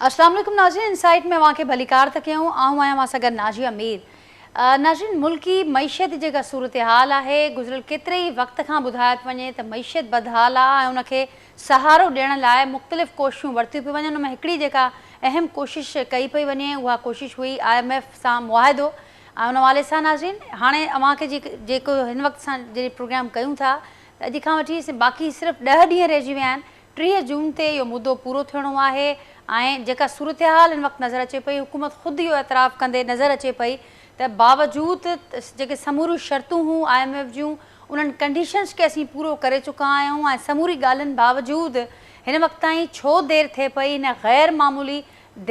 اسلام عليڪم ناظرين انسائيٽ ۾ اوهان کي ڀليڪار ٿا ڪيون آئون آهيان اوهان سان گڏ ناجيه مير ناظرين ملڪي معيشت جي جيڪا صورتحال آهي گذريل ڪيتري ئي وقت کان ٻڌايو پيو وڃي ته معيشت بدحال آهي ۽ ان کي سهارو ڏيڻ لاء مختلف ڪوششون ورتيون پيون وڃن ان ۾ هڪڙي جيڪا اهم ڪوشش ڪئي پئي وڃي اها ڪوشش هئي I M F سان معاهدو ۽ ان حوالي سان ناظرين هاڻي اوهان کي جيڪو هن وقت اسان جڏهن پروگرام ڪيون ٿا ته اڄ کان وٺي باقي صرف ڏهه ڏينهن رهجي ويا آهن 30 جون تي اهو مدو پورو ٿيڻو آهي ۽ جيڪا صورتحال هن وقت نظر اچي پئي حڪومت خود اهو اعتراف ڪندي نظر اچي پئي ته باوجود جيڪي سموريون شرطون هون I M F جون انهن ڪنڊيشنز کي اسين پورو ڪري چڪا آهيون ۽ سموري ڳالهين باوجود هن وقت تائين ڇو دير ٿئي پئي هن غير معمولي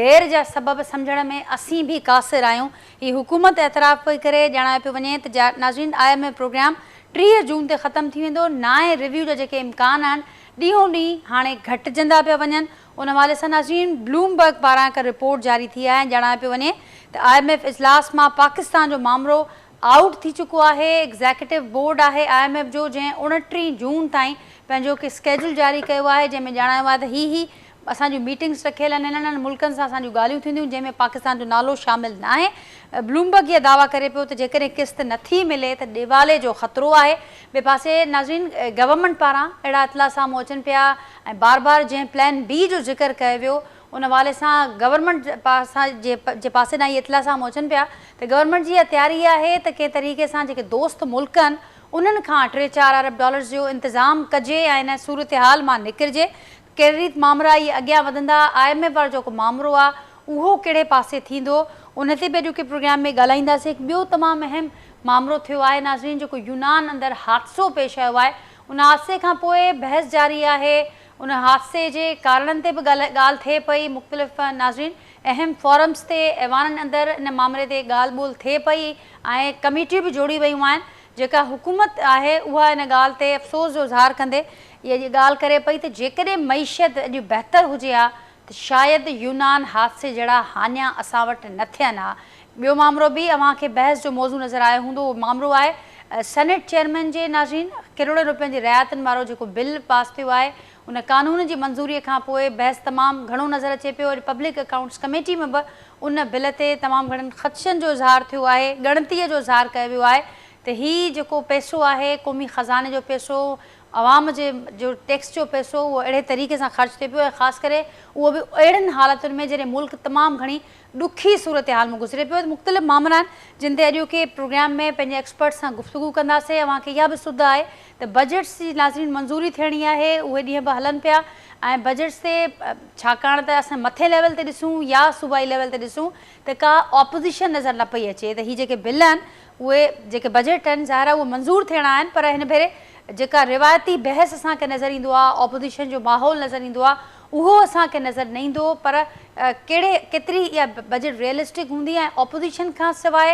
دير جا سبب سمجهڻ ۾ اسين به قاصر آهيون. هي حڪومت اعتراف پئي ڪري، ڄاڻايو پيو وڃي ته ناظرين I M F programme 30 جون تي ختم ٿي ويندو، نائين ريويو جا جيڪي امڪان آهن ڏينهون ڏينهن هاڻي گهٽجندا پيا وڃن. ان حوالي سان ناظرين بلومبرگ پاران هڪ رپورٽ جاري ٿي آهي ۽ ڄاڻايو پيو وڃي ته I M F اجلاس مان پاڪستان جو مامرو آئوٽ ٿي چڪو آهي، ايگزيڪٽو بورڊ آهي I M F جو جنهن 29 جون تائين پنهنجو هڪ اسڪيجول جاري ڪيو آهي جنهن ۾ ڄاڻايو آهي ته هي هي اسان جون ميٽنگز رکيل آهن انهن انهن ملڪن سان اسان جون ڳالهيون ٿينديون جنهن ۾ پاڪستان جو نالو شامل ناهي. بلومبرگ اها دعويٰ ڪري پيو ته جيڪڏهن قسط نٿي ملي ته ڏيوالي جو خطرو آهي. ٻئي پاسي ناظرين گورنمينٽ پاران اهڙا اطلاع سامهون اچن پيا ۽ بار بار جنهن پلان بي جو ذڪر ڪيو ويو ان حوالي سان گورنمينٽ پاسان جي پاسي ڏانهن اهي اطلاع سامهون اچن پيا ته گورنمينٽ جي اها تياري آهي ته ڪنهن طريقي سان جيڪي دوست ملڪ آهن انهن کان ٽي چار ارب ڊالرز جو انتظام ڪجي ۽ ان صورتحال مان نڪرجي ڪهڙي ريت مامرا اهي اڳيان وڌندا، I M F وارو جيڪو مامرو آ اهو ڪهڙي پاسي ٿيندو ان تي به اڄوڪي پروگرام ۾ ڳالهائينداسين. هڪ ٻيو تمام اهم مامرو ٿيو آهي ناظرين جيڪو يونان اندر حادثو پيش آيو آهي ان حادثي کان پوء بحث جاري آهي ان حادثي جي ڪارڻن تي به ڳالهه ٿئي پئي مختلف ناظرين اهم فورمز تي ايوانن اندر ان مامري تي ڳالهه ٻولهه ٿئي پئي ۽ ڪميٽيون به جوڙي ويون آهن جيڪا حڪومت آهي اها ان ڳالهه تي افسوس جو اظهار ڪندي اها ڳالهه ڪري پئي ته جيڪڏهن معيشت اڄ بهتر هجي ها ته شايد يونان حادثي جهڙا هاڃا اسان وٽ نه ٿين ها. ٻيو مامرو به اوهان کي بحث جو موضوع نظر آيو هوندو اهو مامرو آهي سينيٽ چيئرمين جي ناظرين ڪروڙين روپين جي رعايتن وارو جيڪو بل پاس ٿيو آهي ان قانون جي منظوري کان پوء بحث تمام گهڻو نظر اچي پيو اڄ پبلڪ اڪائونٽس ڪميٽي ۾ به ان بل تي تمام گهڻن خدشن جو اظهار ٿيو آهي ڳڻتي جو اظهار ڪيو ويو آهي ته هي جيڪو پئسو آهي قومي خزاني جو پئسو عوام جي جو ٽيڪس جو پئسو اهو اهڙي طريقي سان خرچ ٿئي پيو ۽ خاص ڪري اهو به اهڙين حالتن ۾ جڏهن ملڪ تمام گهڻي ڏکي صورتحال مان گذري پيو مختلف مامرا آهن جن تي اڄوڪي پروگرام ۾ پنهنجي ايڪسپرٽس سان گفتگو ڪنداسين اوهان کي اها به سڌ آهي ته بجيٽس جي ناظرين منظوري ٿيڻي آهي اهي ڏينهن به هلن پيا ۽ بجيٽس تي ڇاڪاڻ ته اسان مٿين ليول تي ڏسون يا صوبائي ليول تي ڏسون ته ڪا اپوزيشن نظر نه پئي اچي ته هي جيڪي بل آهن اهي جيڪي بجيٽ آهن ظاهر آهي اهي منظور ٿيڻا آهن پر هن ڀيري جيڪا روايتي بحث اسان کي نظر ايندو آهي اپوزيشن جو ماحول نظر ايندو آهي اهو اسان کي نظر نه ايندو پر ڪهڙي ڪيتري اها بجيٽ ريئلسٽڪ هوندي ۽ اپوزيشن کان سواء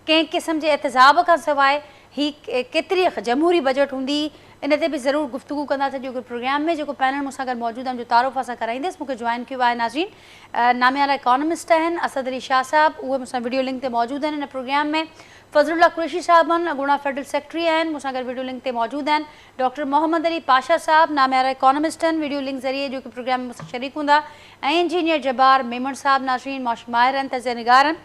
ڪنهن قسم جي احتساب کان سواء هي ڪيتري جمهوري بجيٽ هوندي ان تي به ضرور گفتگو ڪنداسين اڄوڪي پروگرام ۾ جيڪو پينل مون سان گڏ موجود آهن جو تعارف اسان ڪرائينديس مون کي جوائن ڪيو آهي ناظرين ناميارا اڪانومسٽ آهن اسد علي شاهه صاحب اهي مون سان وڊيو لنڪ تي موجود آهن ان پروگرام ۾ فضل الله قريشي صاحب آهن اڳوڻا فيڊرل سيڪريٽري آهن مون سان گڏ وڊيو لنڪ تي موجود آهن ڊاڪٽر محمد علي پاشا صاحب ناميارا اڪانومسٽ آهن وڊيو لنڪ ذريعي اڄوڪي پروگرام ۾ مون سان شريڪ هوندا ۽ انجنيئر جبار ميمڻ صاحب ناظرين معاشي ماهر آهن تجزيه نگار آهن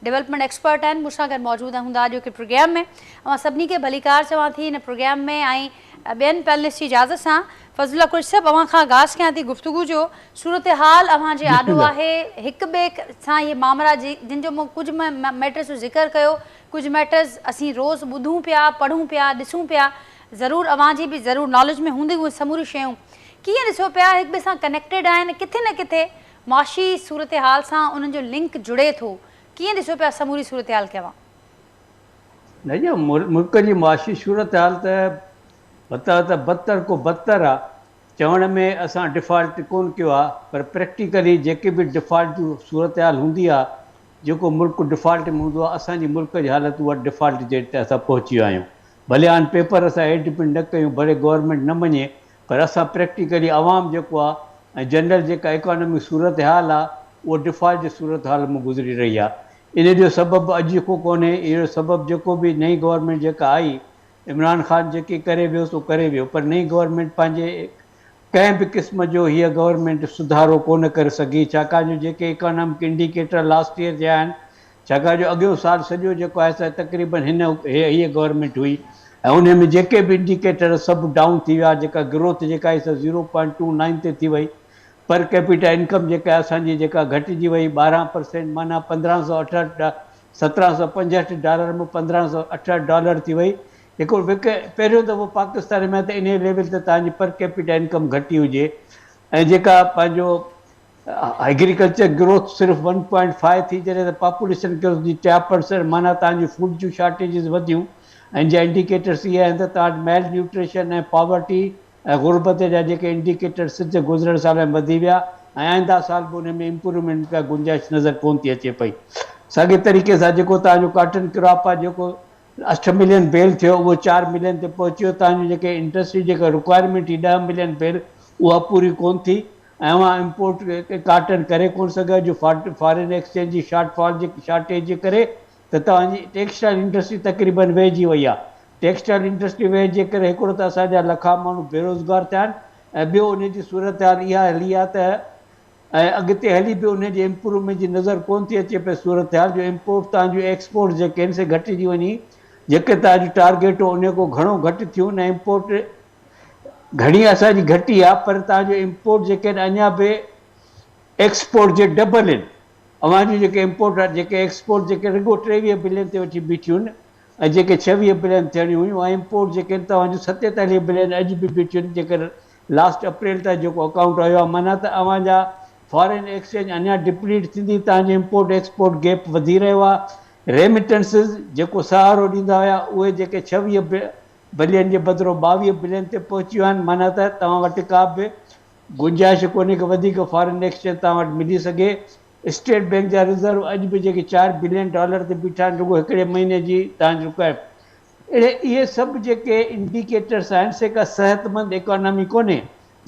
ڊولپمينٽ ايڪسپرٽ آهن مون سان گڏ موجود هوندا اڄوڪي پروگرام ۾ اوهان سڀني کي ڀليڪار چوان ٿي هن پروگرام ۾ ۽ ٻين پينلسٽ جي اجازت سان فضل الله قريشي صاحب اوهان کان آغاز ڪيان ٿي گفتگو جو صورتحال اوهان جي آڏو آهي هڪ ٻئي سان اهي مامرا جن جو مون ڪجهه ميٽرز جو ذڪر ڪيو ڪجهه ميٽرز اسين روز ٻڌون پيا پڙهون پيا ڏسون پيا ضرور اوهان جي به ضرور ناليج ۾ هونديون اهي سموريون شيون ڪيئن ڏسو پيا هڪ ٻئي سان ڪنيڪٽيڊ آهن ڪٿي نه ڪٿي معاشي صورتحال سان انهن جو لنڪ جڙي ٿو ڪيئن ڏسو پيا سموري صورتحال کي اوهان؟ نه جي ملڪ جي معاشي صورتحال ته بتا ته بدتر ڪو بدتر آ چوڻ ۾ اسان ڊفالٽ ڪون ڪيو آ پر پريڪٽيڪلي جيڪي به ڊفالٽ جون صورتحال هوندي آ جيڪو ملڪ ڊفالٽ ۾ هوندو آ اسان جي ملڪ جي حالت اها ڊفالٽ جي تي اسان پهچي ويا آهيون ڀلي آن پيپر اسان ايڊمٽ نه ڪيون ڀلي گورنمينٽ نه مڃي پر اسان پريڪٽيڪلي عوام جيڪو آ ۽ جنرل جيڪا اڪانومڪ صورتحال آ اهو ڊفالٽ جي صورتحال مان گذري رهي آ ان جو سبب اڄ ڪو ڪونهي اهو سبب جيڪو به نئين گورنمينٽ جيڪا آئي عمران خان جيڪي ڪري ويو سو ڪري ويو پر نئين گورنمينٽ پنهنجي ڪنهن به قسم جو هيء گورنمينٽ سڌارو ڪونه ڪري سگهي، ڇاڪاڻ جو جيڪي اڪانامڪ انڊيڪيٽر لاسٽ ايئر جا آهن، ڇاڪاڻ جو اڳيون سال سڄو جيڪو آهي سا تقريبن هن هيء گورنمينٽ هئي ۽ انهي ۾ جيڪي به انڊيڪيٽر سڀ ڊائون ٿي ويا، جيڪا گروٿ جيڪا آئي سا زيرو پوائنٽ ٽو نائن تي ٿي وئي، پر ڪيپيٽا انڪم جيڪا اسان جي جيڪا گهٽجي وئي 12% معنيٰ 1568 1765 ڊالر مان 1568 ڊالر ٿي وئي. هڪڙو وڪ پهريون دفعو پاڪستان ۾ ته انهي ليول تي توهان جي پر ڪيپيٽا انڪم گهٽي هجي ۽ جيڪا پنهنجو ايگريڪلچر گروٿ صرف ون پوائنٽ فائيو ٿي جڏهن ته پاپوليشن گروٿ جي 3% معنيٰ توهان جون فوڊ جون شارٽيجز وڌيون ۽ جا انڊيڪيٽرس اهي آهن ته توهان وٽ ميل نيوٽريشن ۽ پاورٽي ۽ غربت جا جيڪي انڊيڪيٽر سج گذريل سال ۾ وڌي ويا ۽ آئنده سال به انهي ۾ امپروومينٽ ڪا گنجائش نظر ڪونه ٿي اچي پئي. ساڳئي طريقي سان جيڪو توهان جو ڪاٽن ڪراپ آهي جيڪو 8 ملين بيل ٿيو اهو 4 ملين تي پهچي ويو توهان جون جيڪي انڊسٽري جيڪا رڪوائرمينٽ هئي 10 ملين بيل اها پوري ڪونه ٿي ۽ اوهان امپورٽ ڪاٽن ڪري ڪونه سگهيا جو فارين ايڪسچينج جي شارٽ فال جي شارٽيج جي ڪري ته توهان جي ٽيڪسٽائل انڊسٽري تقريبن ويهجي وئي آهي. ٽيڪسٽائل انڊسٽري ويهڻ جي ڪري هڪڙو ته اسان جا لکان ماڻهو بيروزگار ٿيا آهن ۽ ٻيو انهي جي صورتحال اها هلي آهي ته ۽ اڳتي هلي به انهي جي امپروومينٽ جي نظر ڪونه ٿي اچي پئي صورتحال جو امپورٽ تان جون ايڪسپورٽ جيڪي آهن سي گهٽجي وڃي جيڪي تان جو ٽارگيٽ هو انهي کان گهڻو گهٽ ٿيون ۽ امپورٽ گهڻي اسان جي گهٽي آهي پر تان جو امپورٽ جيڪي آهن اڃا به ايڪسپورٽ جي ڊبل آهن اوهان جون جيڪي امپورٽ جيڪي ايڪسپورٽ جيڪي رڳو 23 بلين تي وٺي بيٺيون آهن ۽ جيڪي 26 بلين ٿيڻيون هيون ۽ امپورٽ جيڪي آهن توهان جون 47 بلين اڄ به بيٺيون آهن جيڪر لاسٽ اپريل تائين جيڪو اڪائونٽ آيو آهي معنيٰ ته اوهان جا فارين ايڪسچينج اڃا ڊپليٽ ٿيندي توهان جو امپورٽ ايڪسپورٽ گيپ وڌي رهيو آهي ريمٽنسز جيڪو سهارو ڏيندا هيا اهي جيڪي 26 بلين جي بدرو 22 بلين تي پهچي ويا آهن معنيٰ ته توهان وٽ ڪا به گنجائش ڪونهي ڪه وڌيڪ فارين ايڪسچينج توهان وٽ ملي سگهي. اسٽيٽ بينڪ جا رزرو اڄ به جيڪي 4 بلين ڊالر تي بيٺا آهن رڳو هڪڙي مهيني جي توهان جي رڪوائرمينٽ اهڙي اهي سڀ جيڪي انڊيڪيٽرس آهن سي ڪا صحتمند ايڪانامي ڪونهي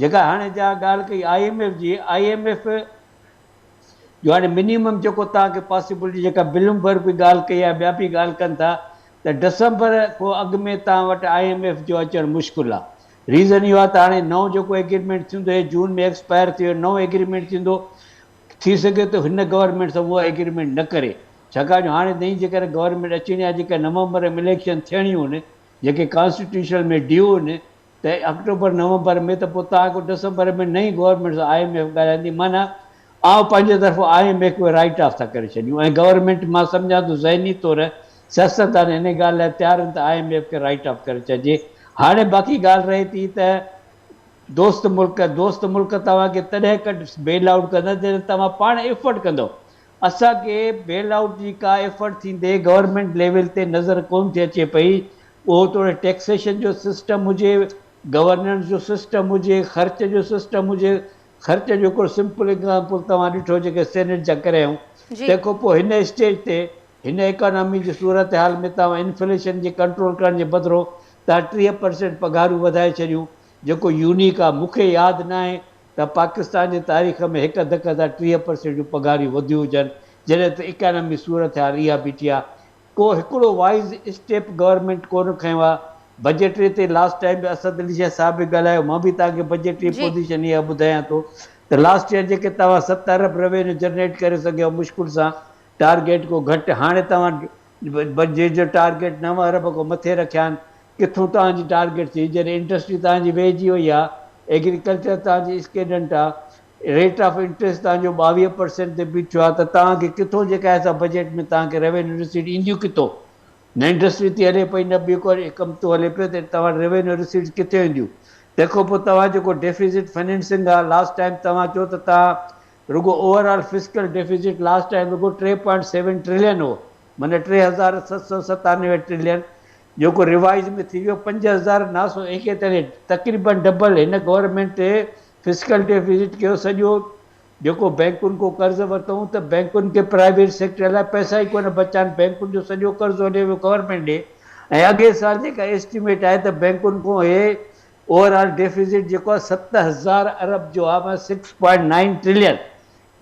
جيڪا هاڻي جا ڳالهه ڪئي I M F جي I M F جو هاڻي منيمم جيڪو توهان کي پاسيبلٽي جيڪا بلومبرگ به ڳالهه ڪئي آهي ٻيا به ڳالهه ڪن ٿا ته ڊسمبر کان اڳ ۾ توهان وٽ I M F جو اچڻ مشڪل آهي ريزن اهو آهي ته هاڻي نئون جيڪو ايگريمينٽ ٿيندو هي جون ۾ ايڪسپائر ٿي ويو نئون ايگريمينٽ ٿيندو ٿي سگهي ٿو هن گورنمينٽ سان اها ايگريمينٽ نه ڪري ڇاڪاڻ جو هاڻي نئين جيڪڏهن گورنمينٽ اچڻي آهي جيڪا نومبر ۾ اليڪشن ٿيڻيون آهن جيڪي ڪانسٽيٽيوشنل ۾ ڊيو آهن ته آڪٽوبر نومبر ۾ ته پوء توهان کي ڊسمبر ۾ نئين گورنمينٽ سان I M F ڳالهائيندي معنيٰ آئون پنهنجي طرفان I M F کي رائيٽ آف ٿا ڪري ڇڏيون ۽ گورنمينٽ مان سمجهان ٿو ذهني طور سياستدان ان ڳالهه لاء تيار آهن ته I M F کي رائيٽ آف ڪري ڇڏجي هاڻي باقي ڳالهه رهي ٿي ته دوست ملڪ، دوست ملڪ توهان کي تڏهن ڪڍ بيل آئوٽ ڪندا جڏهن توهان پاڻ ايفرٽ ڪندؤ. اسان کي بيل آئوٽ جي ڪا ايفرٽ ٿيندي گورنمينٽ ليول تي نظر ڪونه ٿي اچي پئي. اهو توڙي ٽيڪسيشن جو سسٽم هجي، گورننس جو سسٽم هجي، خرچ جو سسٽم هجي. خرچ جو هڪڙو سمپل ايگزامپل توهان ڏٺو جيڪي سينيٽ جا ڪرايائون. تنهن کان پوء هن اسٽيج تي هن ايڪانامي جي صورتحال ۾ توهان انفليشن جي ڪنٽرول ڪرڻ جي بدرو توهان 30% پگهارون وڌائي ڇڏيون. جيڪو يونيڪ آ، مون کي ياد ناهي ته پاڪستان جي تاريخ ۾ هڪ ڌڪ سان 30% جون پگهاريون وڌيون هجن، جڏهن ته اڪانامي صورتحال اها بيٺي آ، ڪو هڪڙو وائيز اسٽيپ گورنمينٽ ڪونه کنيو آ، بجيٽري تي لاسٽ ٽائيم به اسد علي شاهه صاحب به ڳالهايو، مان به توهان کي بجيٽري پوزيشن اها ٻڌايان ٿو ته لاسٽ ايئر جيڪي توهان 7 ارب روينيو جنريٽ ڪري سگهيا مشڪل سان ٽارگيٽ ڪو گهٽ، هاڻي توهان بجيٽ جو ٽارگيٽ 9 ارب کان مٿي رکيا آهن، ڪٿون توهان جي ٽارگيٽ ٿي جڏهن انڊسٽري توهان جي ويهجي وئي آ، ايگريڪلچر توهان جي اسڪيڊنٽ آ، ريٽ آف انٽريسٽ توهان جو 22% تي بيٺو آ ته توهان کي ڪٿون جيڪا آهي سا بجيٽ ۾ توهان کي روينيو رسيٽ اينديون ڪٿون؟ نه انڊسٽري ٿي هلي پئي نه ٻيو ڪو ڪم ٿو هلي پيو ته توهان وٽ روينيو رسيٽس ڪٿي اينديون؟ تنهن کان پوء توهان جيڪو ڊيفيزٽ فنانسنگ آ لاسٽ ٽائيم توهان چيو ته توهان رڳو overall fiscal deficit last time رڳو ٽي پوائنٽ سيون ٽريلين هو معنيٰ 3797 ٽريلين جيڪو ريوائز ۾ ٿي ويو 5941 تقريبن ڊبل هن گورنمينٽ فسڪل ڊيفيزٽ ڪيو سڄو جيڪو بئنڪن کان قرض ورتائون ته بئنڪن کي پرائيويٽ سيڪٽر لاء پئسا ئي ڪونه بچا آهن بئنڪن جو سڄو قرض هليو ويو گورنمينٽ ڏي ۽ اڳئين سال جيڪا ايسٽيميٽ آهي ته بئنڪن کان هي اوور آل ڊيفيزٽ جيڪو آهي 7000 ارب جو آهي معنيٰ سڪس پوائنٽ نائن ٽريلين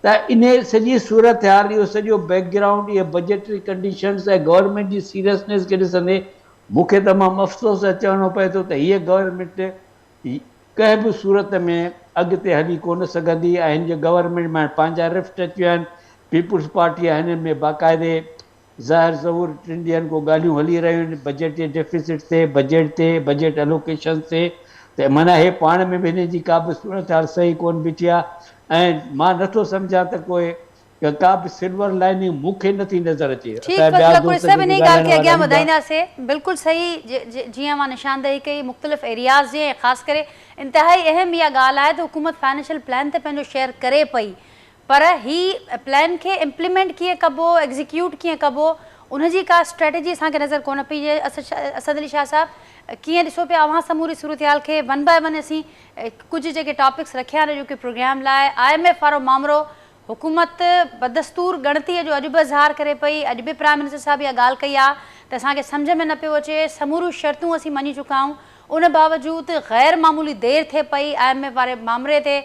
ته انهي سڄي صورتحال، اهو سڄو بيڪ گرائونڊ، اهي بجيٽري ڪنڊيشنز ۽ گورنمينٽ جي سيريسنيس کي ڏسندي مون کي تمام افسوس سان چوڻو پئي ٿو ته هيء گورنمينٽ ڪنهن به صورت ۾ اڳتي هلي ڪونه سگهندي ۽ هن جي گورنمينٽ ۾ پنهنجا رفٽ اچي ويا آهن. پيپلز پارٽي هنن ۾ باقاعدي ظاهر ظهور 3 ڏينهن کان ڳالهيون هلي رهيون آهن بجيٽ جي ڊيفيسٽ تي، بجيٽ تي، بجيٽ الوڪيشن تي ته معنيٰ هي پاڻ ۾ به هنن جي ڪا به صورتحال صحيح ڪونه بيٺي آهي ۽ مان نٿو سمجهان ته ڪوئي ڪا به سلور لائننگ مون کي نٿي نظر اچي. ٺيڪ اسان جا ٻيا فضل دوست صاحب جيڪي انهي ڳالهه ڳالهائڻ کي وارا اڳيان ايندا. وڌائينداسين. بلڪل صحيح جيئن اوهان نشاندهي ڪئي مختلف ايرياز جي ۽ خاص ڪري انتهائي اهم اها ڳالهه آهي ته حڪومت فائنانشل پلان ته پنهنجو شيئر ڪري پئي پر هي پلان کي امپليمينٽ ڪيئن ڪبو، ايگزيڪيوٽ ڪيئن ڪبو، ان جي ڪا اسٽريٽجي اسان کي نظر ڪونه پئي اچي. اسد علي شاهه صاحب ڪيئن ڏسو پيا اوهان سموري صورتحال کي؟ ون باء ون اسين ڪجهه جيڪي ٽاپڪس رکيا آهن اڄوڪي پروگرام لاء، I M F وارو مامرو، حڪومت بدستور ڳڻتيء جو اڄ به اظهار ڪري پئي، اڄ به پرائم منسٽر صاحب اها ڳالهه ڪئي آهي ته اسان کي سمجهه ۾ نه پيو اچي، سموريون شرطون اسين مڃي چڪا آهيون، ان باوجود غير معمولي دير ٿئي پئي، I M F واري مامري تي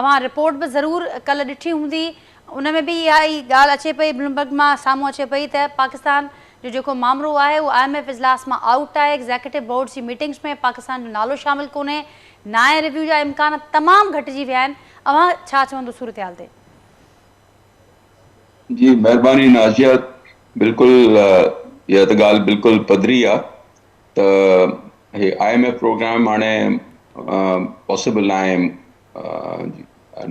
اوهان رپورٽ به ضرور ڪلهه ڏٺي هوندي، ان ۾ به اها ئي ڳالهه اچي پئي، بلومبرگ مان سامهون اچي پئي ته پاڪستان جو جيڪو مامرو آهي اهو I M F اجلاس مان آئوٽ آهي، ايگزيڪيوٽو بورڊز جي ميٽنگز ۾ پاڪستان جو نالو شامل ڪونهي، نائين ريويو جا امڪان تمام گهٽجي ويا آهن، اوهان ڇا چوندو صورتحال تي؟ جي مهرباني نازيه، بلڪل اها ته ڳالهه بلڪل پڌري آ ته هي I M F programme هاڻي پاسيبل ناهي،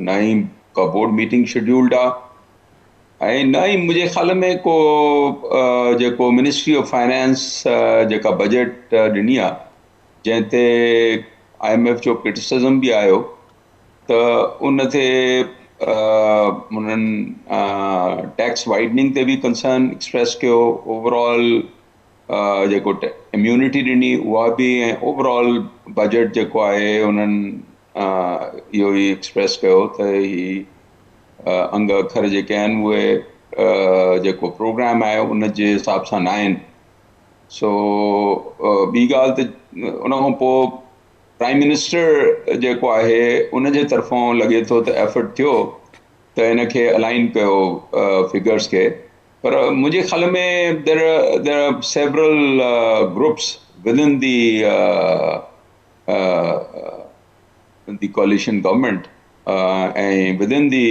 نه ئي ڪا بورڊ ميٽنگ شيڊيولڊ آ ۽ نه ئي منهنجي خيال ۾ ڪو جيڪو منسٽري آف فائنانس جيڪا بجيٽ ڏني آ جنهن تي I M F جو ڪرٽيسزم به آيو ته ان تي انهن ٽيڪس وائيڊننگ تي به ڪنسرن ايڪسپريس ڪيو، اوور آل جيڪو اميونٽي ڏني اها به، ۽ اوور آل بجيٽ جيڪو آهي انهن اهو ئي ايڪسپريس ڪيو ته هي انگ اکر جيڪي آهن اهي جيڪو پروگرام آهي ان جي حساب سان نه آهن. سو ٻي ڳالهه ته ان کان پوء پرائم منسٽر جيڪو آهي ان جي طرفان لڳي ٿو ته ايفرٽ ٿيو ته ان کي الائن ڪيو فگرس کي، پر منهنجي خيال ۾ there are several groups within the coalition government ۽ within the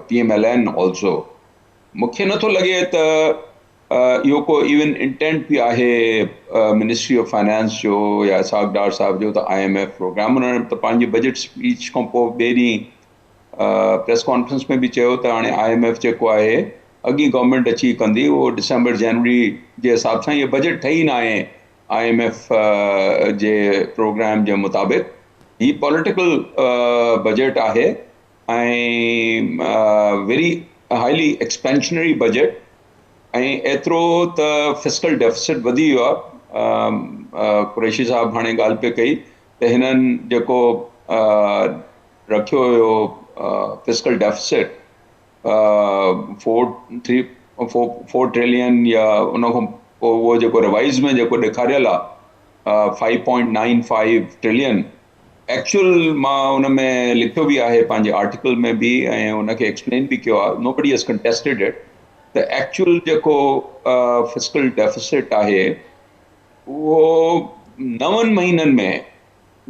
P M L N also. مون کي نٿو لڳي ته اهو ڪو ايون انٽينٽ به آهي منسٽري آف فائنانس جو يا اسحاق ڊار صاحب جو ته I M F programme. انهن ته پنهنجي بجيٽ اسپيچ کان پوء ٻئي ڏينهن پريس ڪانفرنس ۾ به چيو ته هاڻي I M F جيڪو آهي اڳي گورنمينٽ اچي ڪندي، اهو ڊسمبر جنوري جي حساب سان اهو بجيٽ ٺهي نه آهي I M F جي پروگرام جي مطابق، هي پوليٽيڪل بجيٽ آهي ۽ ويري هائلي ايڪسپينشنري بجيٽ، ۽ ايترو ته فسڪل ڊيفيسٽ وڌي ويو آهي. قريشي صاحب هاڻي ڳالهه پئي ڪئي ته هنن جيڪو رکيو هيو فسڪل ڊيفيسٽ 4.34 ٽريلين يا ان کان پوء اهو جيڪو ريوائز ۾ جيڪو ڏيکاريل آهي 5.95 ٽريلين، ايڪچوئل مان ان ۾ لکيو به آهي پنهنجي آرٽيڪل ۾ به ۽ ان کي ايڪسپلين به ڪيو آهي، نو بڊي هيز ڪنٽيسٽيڊ it, ته ايڪچوئل جيڪو فسڪل ڊيفيسٽ آهي اهو 9 مهينن ۾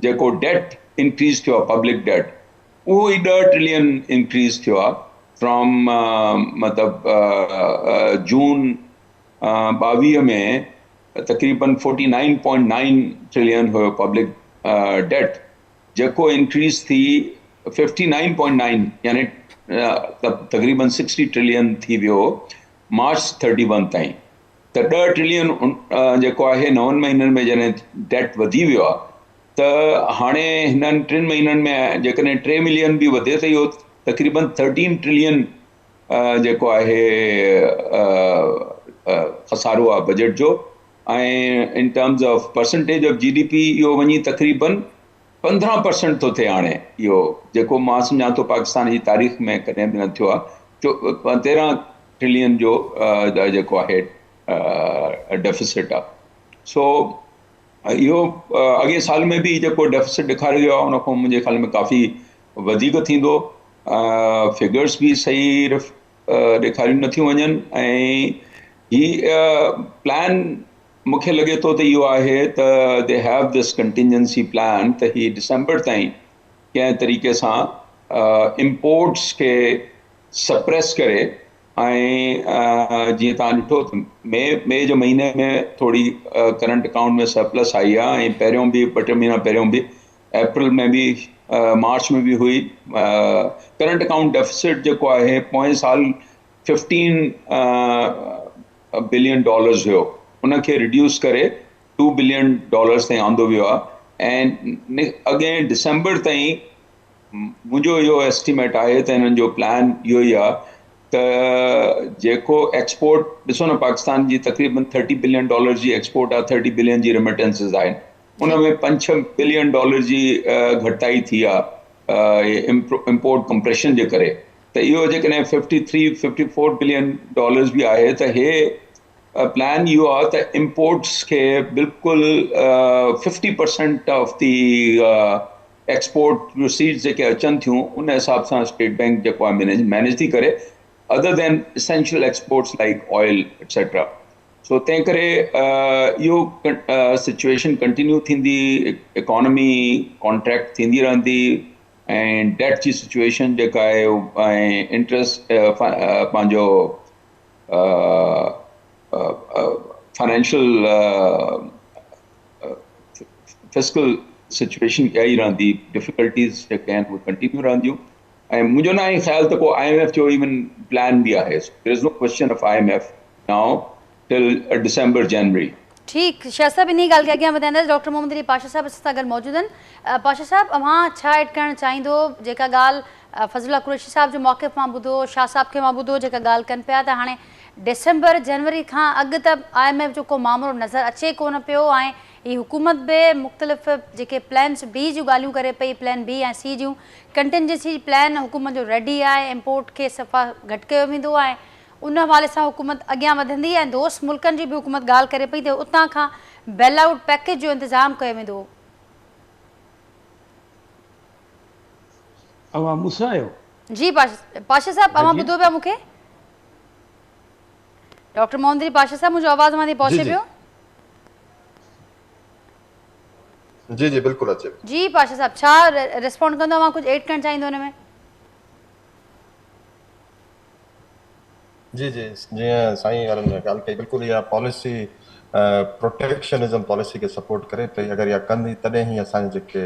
جيڪو ڊيٽ انڪريز ٿيو آهي پبلڪ ڊيٽ اهو ئي 10 ٽريلين انڪريز ٿيو آهي فرام مطلب جون 22 ۾ تقريبن 49.9 ٽريلين هيو پبلڪ ڊيٽ، جيڪو انڪريز ٿي 59.9 يعني تقريبن 60 ٽريلين ٿي ويو مارچ 31 تائين. ته 10 ٽريلين جيڪو آهي 9 مهينن ۾ جڏهن ڊيٽ وڌي ويو آهي ته هاڻي هنن 3 مهينن ۾ جيڪڏهن 3 ملين به وڌي ته اهو تقريبن 13 ٽريلين جيڪو آهي خسارو آهي بجيٽ جو، ۽ in terms of percentage of G D P اهو وڃي تقريبن 15% ٿو ٿئي هاڻي. اهو جيڪو مان سمجهان ٿو پاڪستان جي تاريخ ۾ ڪڏهن به نه ٿيو آهي، 13 ٽريلين جو جيڪو آهي ڊيفيسٽ آهي. سو اهو اڳئين سال ۾ به جيڪو ڊيفيسٽ ڏيکاريو ويو آهي ان کان منهنجي خيال ۾ ڪافي وڌيڪ ٿيندو. فگرس به صحيح ڏيکاريون نٿيون وڃن ۽ هي پلان مونکي لڳي ٿو ته اهو آهي ته they have this contingency plan ته هي ڊسمبر تائين ڪنهن طريقي سان امپورٽس کي سپريس ڪري ۽ جيئن توهان ڏٺو ته مئي مئي جي مهيني ۾ ٿوري ڪرنٽ اڪائونٽ ۾ سرپلس آئي آهي ۽ پهريون به ٻه ٽي مهينا پهريون به اپريل ۾ به مارچ ۾ به هئي. ڪرنٽ اڪائونٽ ڊيفيسٽ جيڪو آهي پوئين سال 15 بلين ڊالرز هيو، ان کي ريڊيوس ڪري 2 بلين ڊالرز تائين آندو ويو آهي ۽ اڳئين ڊسمبر تائين منهنجو اهو ايسٽيميٽ آهي ته هنن جو پلان اهو ئي آهي ته جيڪو ايڪسپورٽ ڏسو نه پاڪستان جي تقريبن 30 بلين ڊالر جي ايڪسپورٽ آهي، 30 بلين جي ريميٽنسز آهن، ان ۾ 5 6 بلين ڊالر جي گهٽتائي ٿي آهي امپورٽ ڪمپريشن جي ڪري. ته اهو جيڪڏهن 53 54 بلين ڊالرز به آهي ته هي پلان اهو آهي ته امپورٽس کي بلڪل 50% آف the export proceeds جيڪي اچن ٿيون ان حساب سان اسٽيٽ بينڪ جيڪو آهي مينيج مينيج ٿي ڪري other than essential exports like oil etcetera. سو تنهن ڪري اهو سچويشن ڪنٽينيو ٿيندي، اڪانومي ڪانٽريڪٽ ٿيندي رهندي ۽ ڊيٽ جي سچويشن جيڪا آهي ۽ انٽرسٽ پنهنجو فنانشل فسڪل سچويشن اها ئي رهندي، ڊفيڪلٽيز جيڪي آهن اهي ڪنٽينيو رهنديون ۽ منهنجو نه آهي خيال ته ڪو I M F جو ايون پلان به آهي. There is no question of I M F now till December January. ٺيڪ شاهه صاحب انهي ڳالهه کي اڳيان وڌائينداسين. ڊاڪٽر محمد علي پاشا صاحب اسان سان گڏ موجود آهن. پاشا صاحب اوهان ڇا ايڊ ڪرڻ چاهيندو جيڪا ڳالهه فضل الله قريشي صاحب جو موقف مان ٻڌو، شاهه صاحب کي مان ٻڌو جيڪا ڳالهه ڪن پيا ته هاڻي ڊسمبر جنوري کان اڳ ته I M F جو ڪو مامرو نظر اچي ڪونه پيو ۽ هي حڪومت به مختلف جيڪي پلانس بي جون ڳالهيون ڪري پئي، پلان بي ۽ سي جون ڪنٽنجنسي پلان حڪومت جو ريڊي آهي، امپورٽ کي صفا گهٽ ڪيو ويندو ۽ ان حوالي سان حڪومت اڳيان وڌندي ۽ دوست ملڪن جي به حڪومت ڳالهه ڪري پئي ته اتان کان بيل آئوٽ پيڪيج جو انتظام ڪيو ويندو. اوهان مون سان آهيو؟ جي پاشا صاحب اوهان ٻڌو پيا مون کي؟ ڊاڪٽر محمد علي پاشا صاحب منهنجو آواز اوهان تائين پهچي پيو؟ جي جي بلڪل اچي پيو. جي پاشا صاحب ڇا ريسپونڊ ڪندو اوهان ڪجهه ايڊ ڪرڻ چاهيندو ان ۾؟ جي جي جيئن سائين وارن ڳالهه ڪئي بلڪل اها پاليسي پروٽيڪشنزم پاليسي کي سپورٽ ڪري پئي. اگر اها ڪندي تڏهن ئي اسان جي جيڪي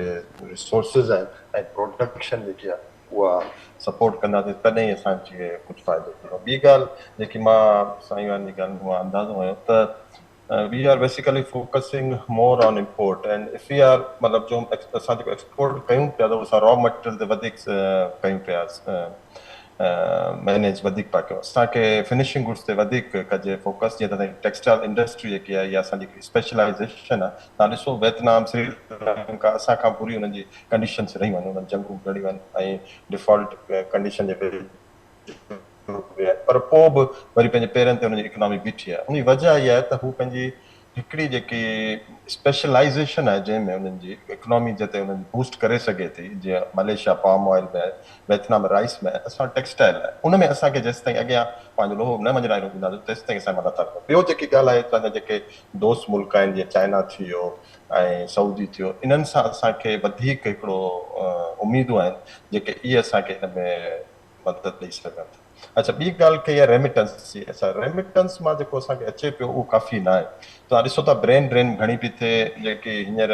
ريسورسز آهن ۽ پروڊڪشن جيڪي آهي اها سپورٽ ڪنداسين تڏهن ئي اسان کي ڪجهه فائدو ٿيندو. ٻي ڳالهه جيڪي مان سائين وارن جي ڳالهين مان اندازو هنيو ته we are basically focusing more on import and if we are مطلب جو اسان جيڪو ايڪسپورٽ ڪيون پيا ته اسان را مٽيريل تي وڌيڪ ڪيون پيا مينيج وڌيڪ پيا ڪيون. اسان کي فنشنگ گڊس تي وڌيڪ ڪجي فوڪس جيئن ته اسان جي ٽيڪسٽائل انڊسٽري جيڪي آهي يا اسان جي اسپيشلائيزيشن آهي. توهان ڏسو ويتنام سري لنڪا اسان کان بري انهن جي ڪنڊيشنس رهيون آهن، انهن جنگون به لڙيون آهن ۽ ڊيفالٽ ڪنڊيشن جي ويجهو به آهن پر پوء به وري پنهنجي پيرن تي انهن جي اڪنامي بيٺي آهي. ان جي وجه اها آهي ته هو پنهنجي هڪڙي جيڪي اسپيشلائيزيشن آهي جنهن ۾ انهن جي اڪنامي جتي انهن جي بوسٽ ڪري سگهي ٿي جيئن ملائيشيا پام آئل ۾ آهي، ويتنام رائس ۾ آهي، اسان وٽ ٽيڪسٽائل آهي ان ۾ اسان کي جيستائين اڳيان پنهنجو لوهو نه مڃرائڻو ڏينداسين تيستائين اسان مان نٿا وڃون. ٻيو جيڪي ڳالهه آهي اسان جا جيڪي دوست ملڪ آهن جيئن چائنا ٿي ويو ۽ سعودي ٿيو انهن سان اسان کي وڌيڪ هڪڙو اميدون آهن جيڪي اهي اسان کي ان ۾ مدد ڏئي سگهن ٿا. اڇا ٻي ڳالهه ڪئي آهي ريميٽنس جي. اڇا ريميٽنس مان جيڪو اسان کي اچي پيو اهو ڪافي نه آهي. توهان ڏسو ٿا برين ڊرين گهڻي پئي ٿئي جيڪي هينئر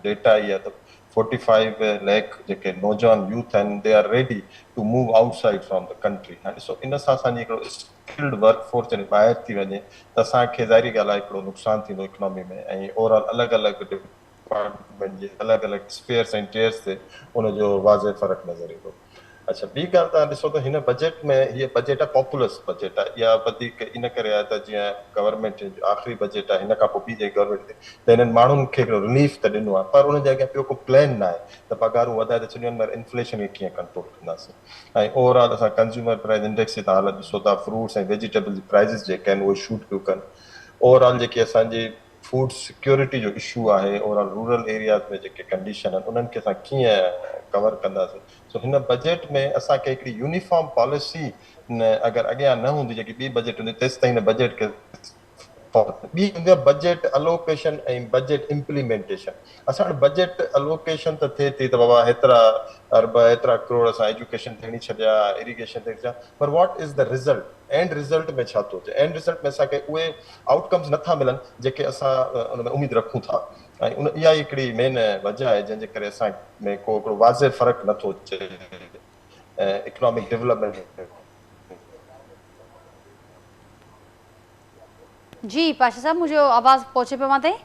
ڊيٽا آئي آهي ته 45 ليک جيڪي نوجوان يوٿ آهن they are ready to move outside from the country. هاڻي ڏسو ان سان اسان جي هڪڙو اسڪلڊ ورڪ فورس جڏهن ٻاهر ٿي وڃي ته اسان کي ظاهري ڳالهه آهي هڪڙو نقصان ٿيندو اڪنامي ۾ ۽ اوور آل الڳ الڳ ڊپارٽمينٽ جي الڳ الڳ اسفيئرس ۽ ٽيئرس تي ان جو واضح فرق نظر ايندو. اڇا ٻي ڳالهه توهان ڏسو ته هن بجيٽ ۾ هيء بجيٽ آهي پاپولسٽ بجيٽ آهي اها وڌيڪ ان ڪري آهي ته جيئن گورنمينٽ جو آخري بجيٽ آهي هن کان پوء ٻي جيڪي گورنمينٽ ايندي ته هنن ماڻهن کي هڪڙو رليف ته ڏنو آهي پر انهن جي اڳيان ٻيو ڪو پلان نه آهي ته پگهارون وڌائي ته ڇڏيون آهن مگر انفليشن کي ڪيئن ڪنٽرول ڪنداسين ۽ اوور آل اسان ڪنزيومر پرائز انڊيڪس جي توهان حالت ڏسو ٿا فروٽس ۽ ويجيٽيبل جي پرائزز جيڪي آهن اهي شوٽ پيون ڪن اوور آل جيڪي اسان جي فوڊ سيڪيورٽي جو اشو آهي اوور آل رورل ايرياز ۾ جيڪي ڪنڊيشن آهن انهن کي اسان ڪيئن ڪور ڪنداسين سو هن بجيٽ ۾ اسان کي هڪڙي يونيفارم پاليسي اگر اڳيان نه هوندي جيڪي ٻي بجيٽ هوندي تيستائين هن بجيٽ کي ٻي هوندي آهي بجيٽ الوڪيشن ۽ بجيٽ امپليمينٽيشن. اسان وٽ بجيٽ الوڪيشن ته ٿئي ٿي ته بابا هيترا ارب هيترا ڪروڙ اسان ايجوڪيشن تي هڻي ڇڏيا، اريگيشن تي هڻي ڇڏيا، پر what is the result, end result ۾ ڇا ٿو اچي؟ اينڊ رزلٽ ۾ اسان کي اهي آئوٽ ڪمز نٿا ملن جيڪي اسان ان ۾ اميد رکون ٿا ۽ ان اها ئي هڪڙي مين وجه آهي جنهن جي ڪري اسان ۾ ڪو هڪڙو واضح فرق نٿو اچي اڪنامڪ ڊولپمينٽ ۾. جي پاشا صاحب منهنجو آواز پهچي پيو اوهان تائين؟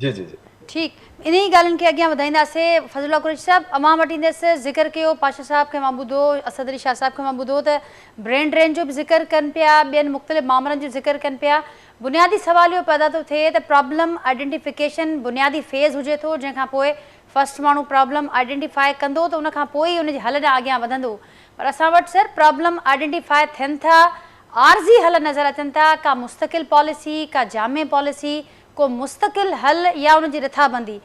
جي جي جي. ٺيڪ انهي ئي ڳالهين کي اڳيان وڌائينداسي فضل الله قريشي صاحب اوهان وٽ ايندس ذڪر ڪيو پاشا صاحب کي مان ٻڌو اسد علي شاهه صاحب کي مان ٻڌو ته برين ڊرين جو به ذڪر ڪن پيا ٻين مختلف مامرن جو ذڪر ڪن پيا بنيادي سوال اهو پيدا ٿو ٿئي ته پرابلم آئيڊنٽيفڪيشن بنيادي فيز هجي ٿو جنهن کان پوء فرسٽ ماڻهو پرابلم آئيڊنٽيفائي ڪندو ته ان کان پوء ئي ان جي حل ڏانهن اڳيان وڌندو پر اسان وٽ سر پرابلم آئيڊنٽيفائي ٿين ٿا عارضي حل نظر اچن ٿا، ڪا مستقل پاليسي، ڪا جامع پاليسي، ڪو مستقل حل يا ان جي رٿابندي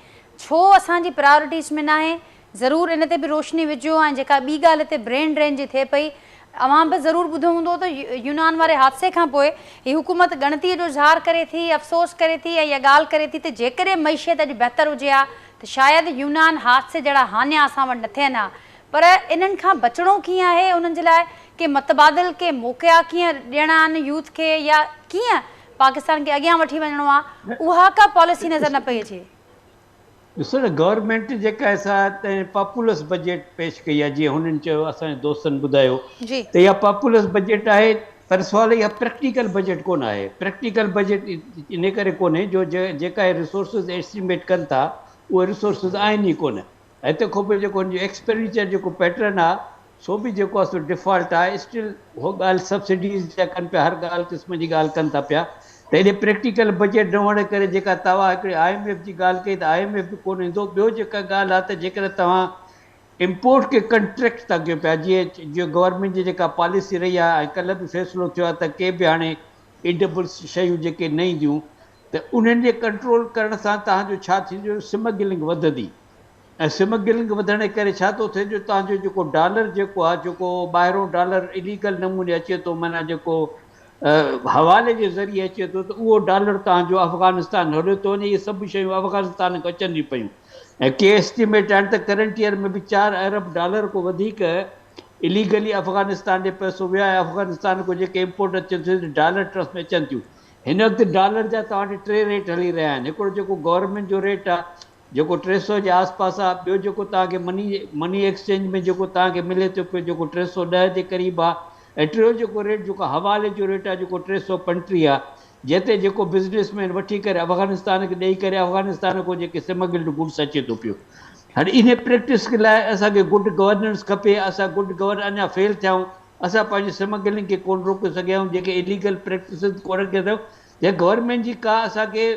ڇو اسان جي پرائرٽيز ۾ ناهي؟ ضرور ان تي به روشني وجهو ۽ جيڪا ٻي ڳالهه هتي برين ڊرين جي ٿئي پئي اوهان به ضرور ٻڌو هوندو ته يونان واري حادثي کان پوء هي حڪومت ڳڻتي جو اظهار ڪري ٿي، افسوس ڪري ٿي ۽ اها ڳالهه ڪري ٿي ته جيڪڏهن معيشت اڄ بهتر هجي ها ته شايد يونان حادثي جهڙا هاڃا اسان وٽ نه ٿين ها پر انهن کان بچڻو ڪيئن آهي، انهن جي لاء ڪي متبادل ڪي موقعا ڪيئن ڏيڻا آهن يوٿ کي يا ڪيئن پاڪستان کي اڳيان وٺي وڃڻو آهي اها ڪا پاليسي نظر نه پئي اچي. ڏسو نه گورنمينٽ جيڪا آهي سا تنهن پاپولس بجيٽ پيش ڪئي آهي جيئن هنن چيو اسان جي دوستن ٻڌايو ته اها پاپولس بجيٽ آهي پر سوال اها پريڪٽيڪل بجيٽ ڪونه آهي پريڪٽيڪل بجيٽ انهي ڪري ڪونهي جو جيڪا اهي ريسورسز ايسٽيميٽ ڪن ٿا اهي ريسورسز آهن ئي ڪونه ۽ تنهن کان پوء جيڪو هن جو ايڪسپينڊيچر جيڪو پيٽرن آ سو به جيڪو آ سو ڊفالٽ آ اسٽل هو ڳالهه سبسڊيز جا ڪن پيا هر ڳالهه قسم جي ڳالهه ڪن ٿا پيا ته ايڏي پريڪٽيڪل بجيٽ نه هئڻ جي ڪري جيڪا توهان هڪڙي I M F جي ڳالهه ڪئي ته I M F به ڪونه ايندو ٻيو جيڪا ڳالهه آ ته جيڪڏهن توهان امپورٽ کي ڪنٽريڪٽ ٿا ڪيو پيا جيئن جيئن گورنمينٽ جي جيڪا پاليسي رهي آ ۽ ڪلهه به فيصلو ٿيو آ ته ڪي به هاڻي ايڊبلس شيون جيڪي نه اينديون ته انهن جي ڪنٽرول ڪرڻ سان توهان جو ڇا ٿيندو سمگلنگ وڌندي ۽ سمگلنگ وڌڻ جي ڪري ڇا ٿو ٿئي جو توهان جو جيڪو ڊالر جيڪو آهي جيڪو ٻاهرون ڊالر اليگل نموني اچي ٿو معنيٰ جيڪو حوالي جي ذريعي اچي ٿو ته اهو ڊالر توهان جو افغانستان هليو ٿو وڃي اهي سڀ شيون افغانستان کان اچن ٿيون پيون ۽ ڪي ايسٽيميٽ آهن ته ڪرنٽ ايئر ۾ به 4 ارب ڊالر کان وڌيڪ اليگلي افغانستان ڏي پئسو ويو آهي افغانستان کان جيڪي امپورٽ اچن ٿيون ڊالر ٽرس ۾ اچن ٿيون هن وقت ڊالر جا توهان وٽ 3 ريٽ هلي رهيا آهن هڪڙو جيڪو گورنمينٽ جو ريٽ آهي جيڪو 300 جي آس پاس آ ٻيو جيڪو توهان کي مني مني ايڪسچينج ۾ جيڪو توهان کي ملي ٿو پيو جيڪو 310 جي قريب آ ۽ ٽيون جيڪو ريٽ جيڪو حوالي جو ريٽ آ جيڪو 335 آ جنهن تي جيڪو بزنس مين وٺي ڪري افغانستان کي ڏئي ڪري افغانستان کان جيڪي سمگلڊ گڊس اچي ٿو پيو هاڻي انهي پريڪٽس لاء اسان کي گڊ گورننس کپي اسان گڊ گورن اڃا فيل ٿيا آهيون اسان پنهنجي سمگلنگ کي ڪونه روڪي سگهيا آهيون جيڪي اليگل پريڪٽسز ڪونه روڪي سگهيا آهيون جي گورنمينٽ جي ڪا اسان کي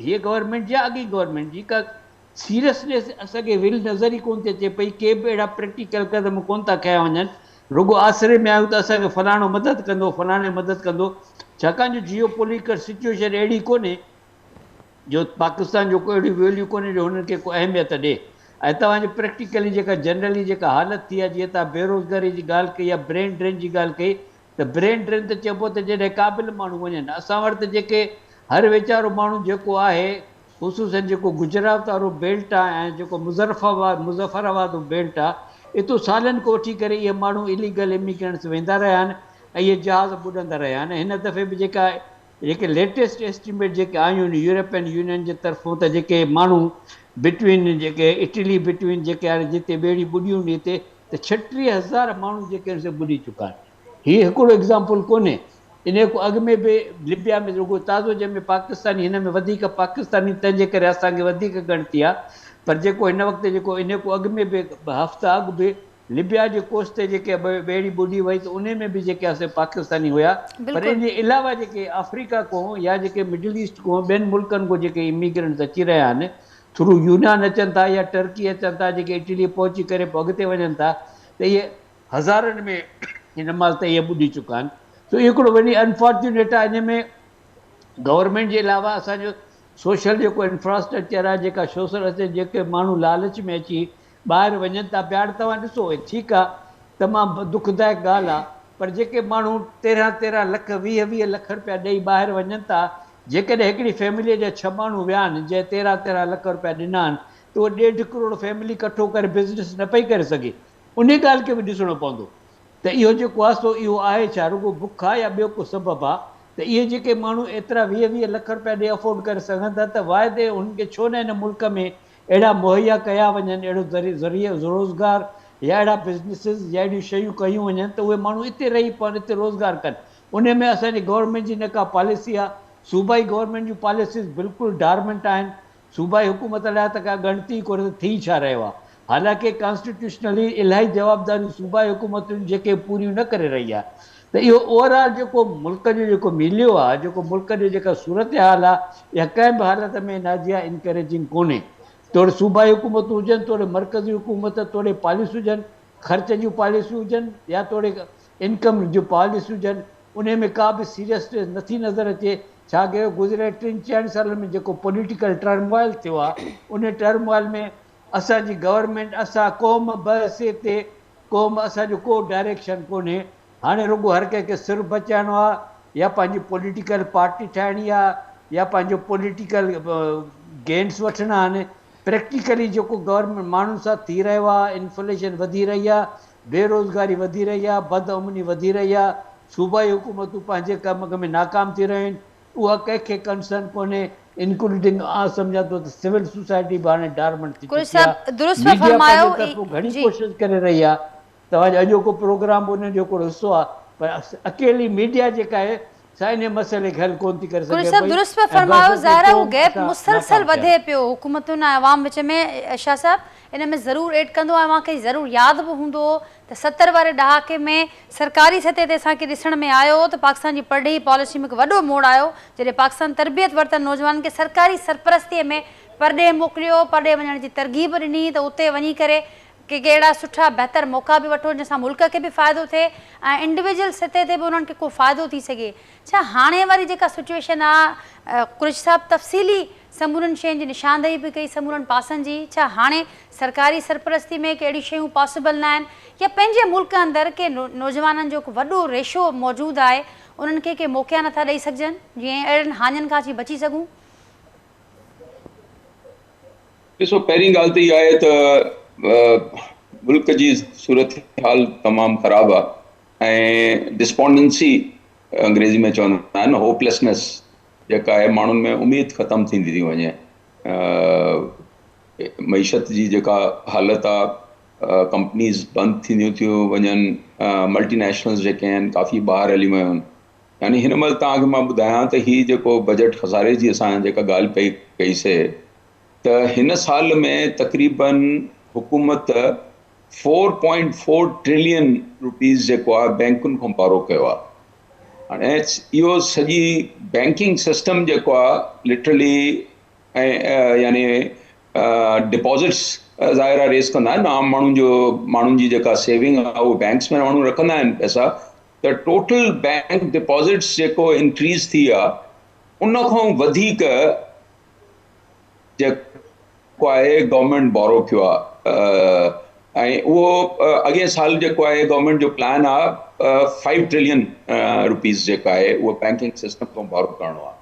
هيء گورنمينٽ يا اڳئين گورنمينٽ جي ڪا سيريسنيس اسان کي ول نظر ئي ڪونه ٿي اچي پئي، ڪي به اهڙا پريڪٽيڪل قدم ڪونه ٿا کنيا وڃن، رڳو آسري ۾ آهيون ته اسان کي فلاڻو مدد ڪندو، فلاڻي مدد ڪندو، ڇاڪاڻ جو جيو پوليٽيڪل سچوئيشن اهڙي ڪونهي جو پاڪستان جو ڪو اهڙي ويليو ڪونهي جو هنن کي ڪو اهميت ڏي ۽ توهان جي پريڪٽيڪلي جيڪا جنرلي جيڪا حالت ٿي آهي جيئن توهان بيروزگاري جي ڳالهه ڪئي يا برين ڊرين جي ڳالهه ڪئي ته برين ڊرين ته چئبو ته جڏهن قابل ماڻهو وڃن. اسان وٽ ته جيڪي هر ويچارو ماڻهو جيڪو آهي خصوصن جيڪو گجرات وارو بيلٽ آهي ۽ جيڪو مظفر آباد بيلٽ آهي اتو سالن کان وٺي ڪري اهي ماڻهو اليگل اميگرنٽس ويندا رهيا آهن ۽ اهي جهاز ٻڏندا رهيا آهن هن دفعي به جيڪا جيڪي ليٽيسٽ ايسٽيميٽ جيڪي آيون آهن يورپين يونين جي طرفون ته جيڪي ماڻهو بٽوين جيڪي اٽلي بٽوين جيڪي آهن جتي ٻيڙي ٻڏيون آهن هتي ته 36 هزار ماڻهو جيڪي آهن سي ٻڏي چڪا آهن. هي هڪڙو ايگزامپل ڪونهي، انهيء کان اڳ ۾ به لبيا ۾ رڳو تازو جنهن ۾ پاڪستاني هن ۾ وڌيڪ پاڪستاني تنهن جي ڪري اسان کي وڌيڪ ڳڻتي آهي پر جيڪو هن وقت جيڪو انهيء کان اڳ ۾ به ٻه هفتا اڳ به لبيا جي ڪوسٽ تي جيڪي ٻيڙي ٻڏي وئي ته انهي ۾ به جيڪي آهي سي پاڪستاني هيا پر ان جي علاوه جيڪي آفريڪا کان يا جيڪي مڊل ايسٽ کان ٻين ملڪن کان جيڪي اميگرنٽس اچي رهيا آهن ٿرو يونان اچن ٿا يا ٽرڪي اچن ٿا جيڪي اٽلي پهچي ڪري پوء اڳتي وڃن ٿا ته اهي هزارن ۾ هن مهل ته اهي ٻڏي چڪا آهن سو اهو هڪڙو وڏي انفارچونيٽ آهي ان ۾ گورنمينٽ جي علاوه اسان جو سوشل جيڪو انفراسٽرڪچر آهي جيڪا سوشل اچي جيڪي ماڻهو لالچ ۾ اچي ٻاهر وڃن ٿا پيا هاڻي توهان ڏسو ٺيڪ آهي تمام دکدائڪ ڳالهه آهي پر جيڪي ماڻهو 13 13 لک 20 20 لک رپيا ڏئي ٻاهر وڃن ٿا، جيڪڏهن هڪڙي فيمليء جا 6 ماڻهو ويا آهن جنهن 13 13 لک رپيا ڏنا آهن ته اهو ڏيڍ ڪروڙ فيملي ڪٺو ڪري بزنس نه پئي ڪري سگهي. انهي ڳالهه کي به ڏسڻو پوندو ته اهو جيڪو آهي سو اهو آهي ڇا رڳو بک آهي يا ٻيو ڪو سبب آهي ته اهي جيڪي ماڻهو ايترا 20 20 لک رپيا ڏئي افورڊ ڪري سگهن ٿا ته واحد انهن کي ڇو نه هن ملڪ ۾ اهڙا مهيا ڪيا وڃن، اهڙو ذريعو روزگار يا اهڙا بزنسز يا اهڙيون شيون ڪيون وڃن ته اهي ماڻهو اتي رهي پون، اتي روزگار ڪن. انهي ۾ اسان جي گورنمينٽ جي نه ڪا پاليسي آهي. صوبائي گورنمينٽ جون پاليسيز بلڪل ڊارمنٽ آهن. صوبائي حڪومت لاء ته ڪا ڳڻتي ئي ڪونهي ته ٿي ڇا رهيو آهي. حالانڪه ڪانسٽيٽيوشنلي الاهي جوابداريون صوبائي حڪومتن جيڪي پوريون نه ڪري رهي آهي ته اهو اوور آل جيڪو ملڪ جو جيڪو ميليو آهي، جيڪو ملڪ جو جيڪا صورتحال آهي اها ڪنهن به حالت ۾ ناجيه انڪريجنگ ڪونهي. توڙي صوبائي حڪومتون هجن، توڙي مرڪزي حڪومت، توڙي پاليسيون هجن، خرچ جون پاليسيون هجن يا توڙي انڪم جون پاليسيون هجن، انهي ۾ ڪا به سيريسنيس نٿي نظر اچي. ڇا ڪيو گذريل ٽن چئن سالن ۾ جيڪو پوليٽيڪل ٽرموائل ٿيو آهي، انهي ٽرموائل ۾ اسان جي گورنمينٽ، اسان قوم بحثي تي قوم اسان جو ڪو ڊائريڪشن ڪونهي، هاڻي رڳو هر ڪنهن کي سر بچائڻو آ يا پنهنجي پوليٽيڪل پارٽي ٺاهڻي آ يا پنهنجو پوليٽيڪل گينس وٺڻا آهن، پريڪٽيڪلي جيڪو گورنمينٽ ماڻهن سان ٿي رهيو آ، انفليشن وڌي رهي آ، بيروزگاري وڌي رهي آ، بدامني وڌي رهي آ، صوبائي حڪومتون پنهنجي ڪم ۾ ناڪام ٿي رهيون آهن، اها ڪنهن کي ڪنسرن ڪونهي، انڪلوڊنگ آء سمجهان ٿو ته سول سوسائٽي به هاڻي ڊارمنٽ ٿي قريشي چڪي آ، صاحب درست پيا ميڊيا فرمايو پنهنجي طرفون گهڻي جي. ڪوشش ڪري رهي آ، توهان جو اڄوڪو پروگرام به ان جو هڪڙو حصو آ، پر اڪيلي ميڊيا جيڪا آهي سا انهي مسئلي کي حل ڪونه ٿي ڪري قريشي سگهي صاحب پئي درست پيا ۽ فرمايو، بحث تي ظاهر آهي اهو قوم گيپ اسان مسلسل ناڪام ٿيا وڌي آهيون. پيو حڪومتن ۽ عوام وچ ۾، شاهه صاحب ان ۾ ضرور ايڊ ڪندو ۽ اوهان کي ضرور ياد به هوندو ته 70 واري ڏهاڪي ۾ سرڪاري سطح تي اسان کي ڏسڻ ۾ آيو ته پاڪستان جي پرڏيهي پاليسي ۾ هڪ وڏو موڙ آيو جڏهن پاڪستان تربيت ورتل نوجوانن کي سرڪاري سرپرستي ۾ پرڏيهه موڪليو، پرڏيهه وڃڻ جي ترغيب ڏني ته اتي وڃي ڪري ڪي ڪي اهڙا سٺا بهتر موقعا به وٺو جنهن سان ملڪ کي به فائدو ٿئي ۽ انڊيويجول سطح تي به انهن کي ڪو فائدو ٿي سگهي. ڇا هاڻي واري جيڪا سچوئيشن آ قريشي صاحب تفصيلي سمورين شين جي نشاندهي به ڪئي سمورن پاسن جي، ڇا هاڻي سرڪاري سرپرستي ۾ ڪي اهڙيون شيون پاسيبل نه آهن يا پنهنجي ملڪ اندر ڪي نوجوانن جو هڪ وڏو ريشو موجود آهي انهن کي ڪي موقعا نٿا ڏئي سگهجن جيئن اهڙن هاڃن کان اسين بچي سگهون؟ ڏسو پهرين ڳالهه ته اها آهي ته ملڪ جي صورتحال تمام خراب آهي ۽ ڊسپونڊنسي انگريزي ۾ چوندا آهن هوپليسنيس جيڪا آهي ماڻهن ۾ اميد ختم ٿيندي ٿي وڃي. معيشت جي جيڪا حالت آ ڪمپنيز بند ٿينديون ٿيون وڃن، ملٽي نيشنلز جيڪي آهن ڪافي ٻاهر هليون ويون آهن. يعني هن مهل توهان کي مان ٻڌايان ته هي جيڪو بجيٽ خساري جي اسان جيڪا ڳالهه پئي ڪئي سي ته هن سال ۾ تقريبن حڪومت 4.4 ٽريلين روپيز جيڪو آهي بينڪن کان بارو ڪيو آهي. هاڻي اهو سڄي بينڪنگ سسٽم جيڪو آهي لٽرلي ۽ يعني ڊپازٽس ظاهر آهي ريز ڪندا آهن عام ماڻهن جو ماڻهن جي جيڪا سيونگ آهي اهو بينڪس ۾ ماڻهو رکندا آهن پئسا ته ٽوٽل بينڪ ڊپازٽس جيڪو انڪريز ٿي آهي ان کان وڌيڪ جيڪو آهي گورنمينٽ بورو ڪيو آهي ۽ اهو اڳئين سال جيڪو آهي گورنمينٽ جو پلان آهي 5 ٽريلين روپيز جيڪا آهي اهو بينڪنگ سسٽم کان بورو ڪرڻو آهي.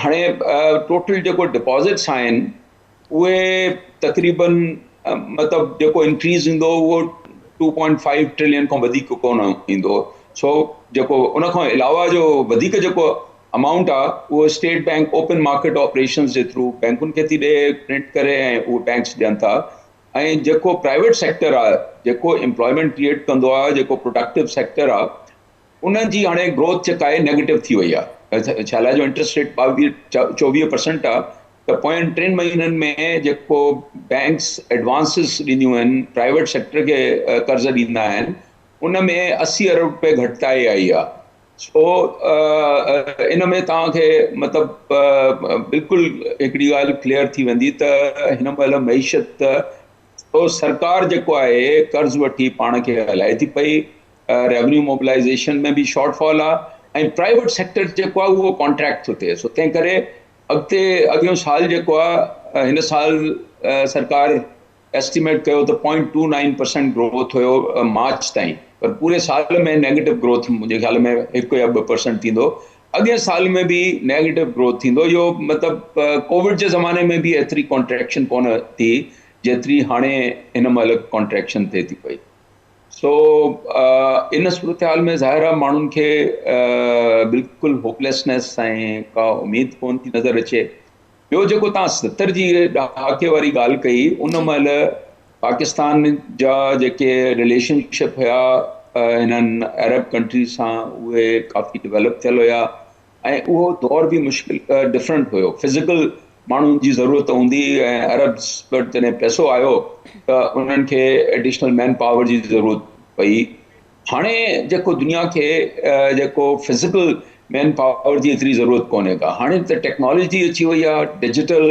هاڻي ٽوٽل جيڪو ڊپازٽس آهن اهي تقريبن مطلب جيڪو انڪريز ايندو اهو 2.5 ٽريلين کان وڌيڪ ڪونه ايندو. سو جيڪو ان کان علاوه جو وڌيڪ جيڪو امائونٽ آ اهو state bank open market operations جي ٿرو بينڪن کي ٿي ڏي پرنٽ ڪري ۽ اهو بينڪس ڏين ٿا ۽ جيڪو پرائيويٽ سيڪٽر آ جيڪو امپلائمينٽ ڪريئيٽ ڪندو آ جيڪو پروڊڪٽو سيڪٽر آ ان جي هاڻي گروٿ جيڪا آهي نيگيٽو ٿي وئي آ ڇا لاء جو انٽرسٽ ريٽ 22 24% آ ته پوين ٽن مهينن ۾ جيڪو بينڪس ايڊوانسز ڏينديون آهن پرائيويٽ سيڪٽر کي قرض ڏيندا آهن ان ۾ 80 ارب روپيه گهٽتائي آئي آ. سو ان ۾ توهان کي مطلب بلڪل هڪڙي ڳالهه ڪليئر ٿي ويندي ته هن مهل معيشت سو سرڪار جيڪو آهي قرض وٺي پاڻ کي هلائي ٿي پئي، ريونيو موبلائيزيشن ۾ به شارٽ فال آهي ۽ پرائيويٽ سيڪٽر جيڪو آهي اهو ڪانٽريڪٽ ٿو ٿئي. سو تنهن ڪري اڳتي اڳيون سال جيڪو آهي هن سال سرڪار ايسٽيميٽ ڪيو ته 0.29% گروٿ هيو مارچ تائين. پر پوري سال ۾ نيگيٽو گروٿ منهنجي خيال ۾ هڪ يا 2% ٿيندو. اڳئين سال ۾ به نيگيٽو گروٿ ٿيندو. اهو مطلب ڪووڊ جي زماني ۾ به ايتري ڪانٽريڪشن ڪونه ٿي جيتري هاڻي هن مهل ڪانٽريڪشن ٿئي ٿي پئي. سو ان صورتحال ۾ ظاهر آهي ماڻهن کي بلڪل هوپليسنيس ۽ ڪا اميد ڪونه ٿي نظر اچي. ٻيو جيڪو توهان 70 جي ڏهاڪي واري ڳالهه ڪئي، ان مهل پاڪستان جا جيڪي رليشن شپ هيا هنن عرب ڪنٽريز سان، اهي ڪافي ڊيولپ ٿيل هيا ۽ اهو دور به مشڪل ڊفرنٽ هيو. فزيڪل ماڻهن جي ضرورت هوندي ۽ عربس وٽ جڏهن پئسو آيو ته انهن کي ايڊيشنل مين پاور جي ضرورت پئي. هاڻي جيڪو دنيا کي جيڪو فزيڪل مين پاور جي ايتري ضرورت ڪونهي ڪا. هاڻي ته ٽيڪنالاجي اچي وئي آهي، ڊجيٽل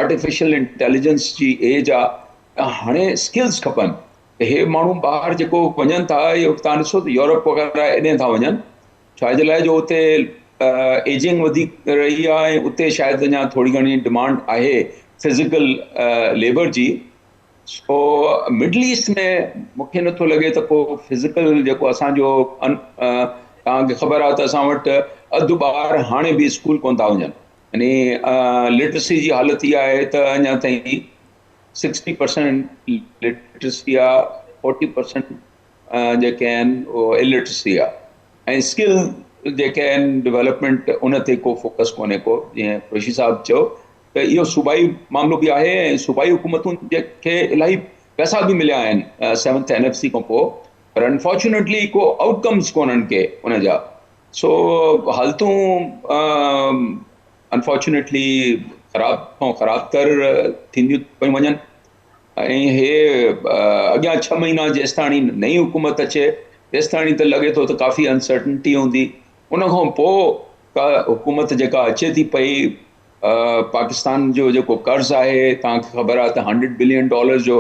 آرٽيفيشل انٽيليجنس جي ايج آهي، هاڻي اسڪلز کپن. ته هي ماڻهو ٻاهر جيڪو وڃن ٿا، اهو توهان ڏسو ته يورپ وغيره ايڏي ٿا وڃن، ڇا جي لاء جو اتي ايجنگ وڌيڪ رهي آهي ۽ اتي شايد اڃا ٿوري گهڻي ڊمانڊ آهي فزيڪل ليبر جي. سو مڊل ايسٽ ۾ مون کي نٿو لڳي ته ڪو فزيڪل جيڪو اسان جو، توهان کي خبر آهي ته اسان وٽ اڌ ٻار هاڻي به اسڪول ڪونه ٿا وڃن، يعني لٽرسي جي حالت اها آهي ته اڃا تائين 60% لٽرسي آهي، 40% جيڪي آهن اهو الٽرسي آهي ۽ اسڪل جيڪي آهن ڊولپمينٽ ان تي ڪو فوڪس ڪونهي ڪو. جيئن قريشي صاحب چيو ته اهو صوبائي معاملو به آهي ۽ صوبائي حڪومتن کي الاهي پئسا به مليا آهن سيونٿ اين ايف سي کان پوء، پر انفارچونيٽلي ڪو آئوٽ ڪمز ڪونهن ڪي ان جا. سو حالتون انفارچونيٽلي خراب کان خراب تر ٿينديون پيون وڃن ۽ هي اڳيان 6 مهينا جيستاڻي نئين حڪومت اچي تيستاڻي ته لڳي ٿو ته ڪافي انسرٽنٽي هوندي. ان کان پوء ڪا حڪومت جيڪا اچي ٿي پئي، پاڪستان جو جيڪو قرض آهي توهان کي خبر آهي ته 100 بلين ڊالر جو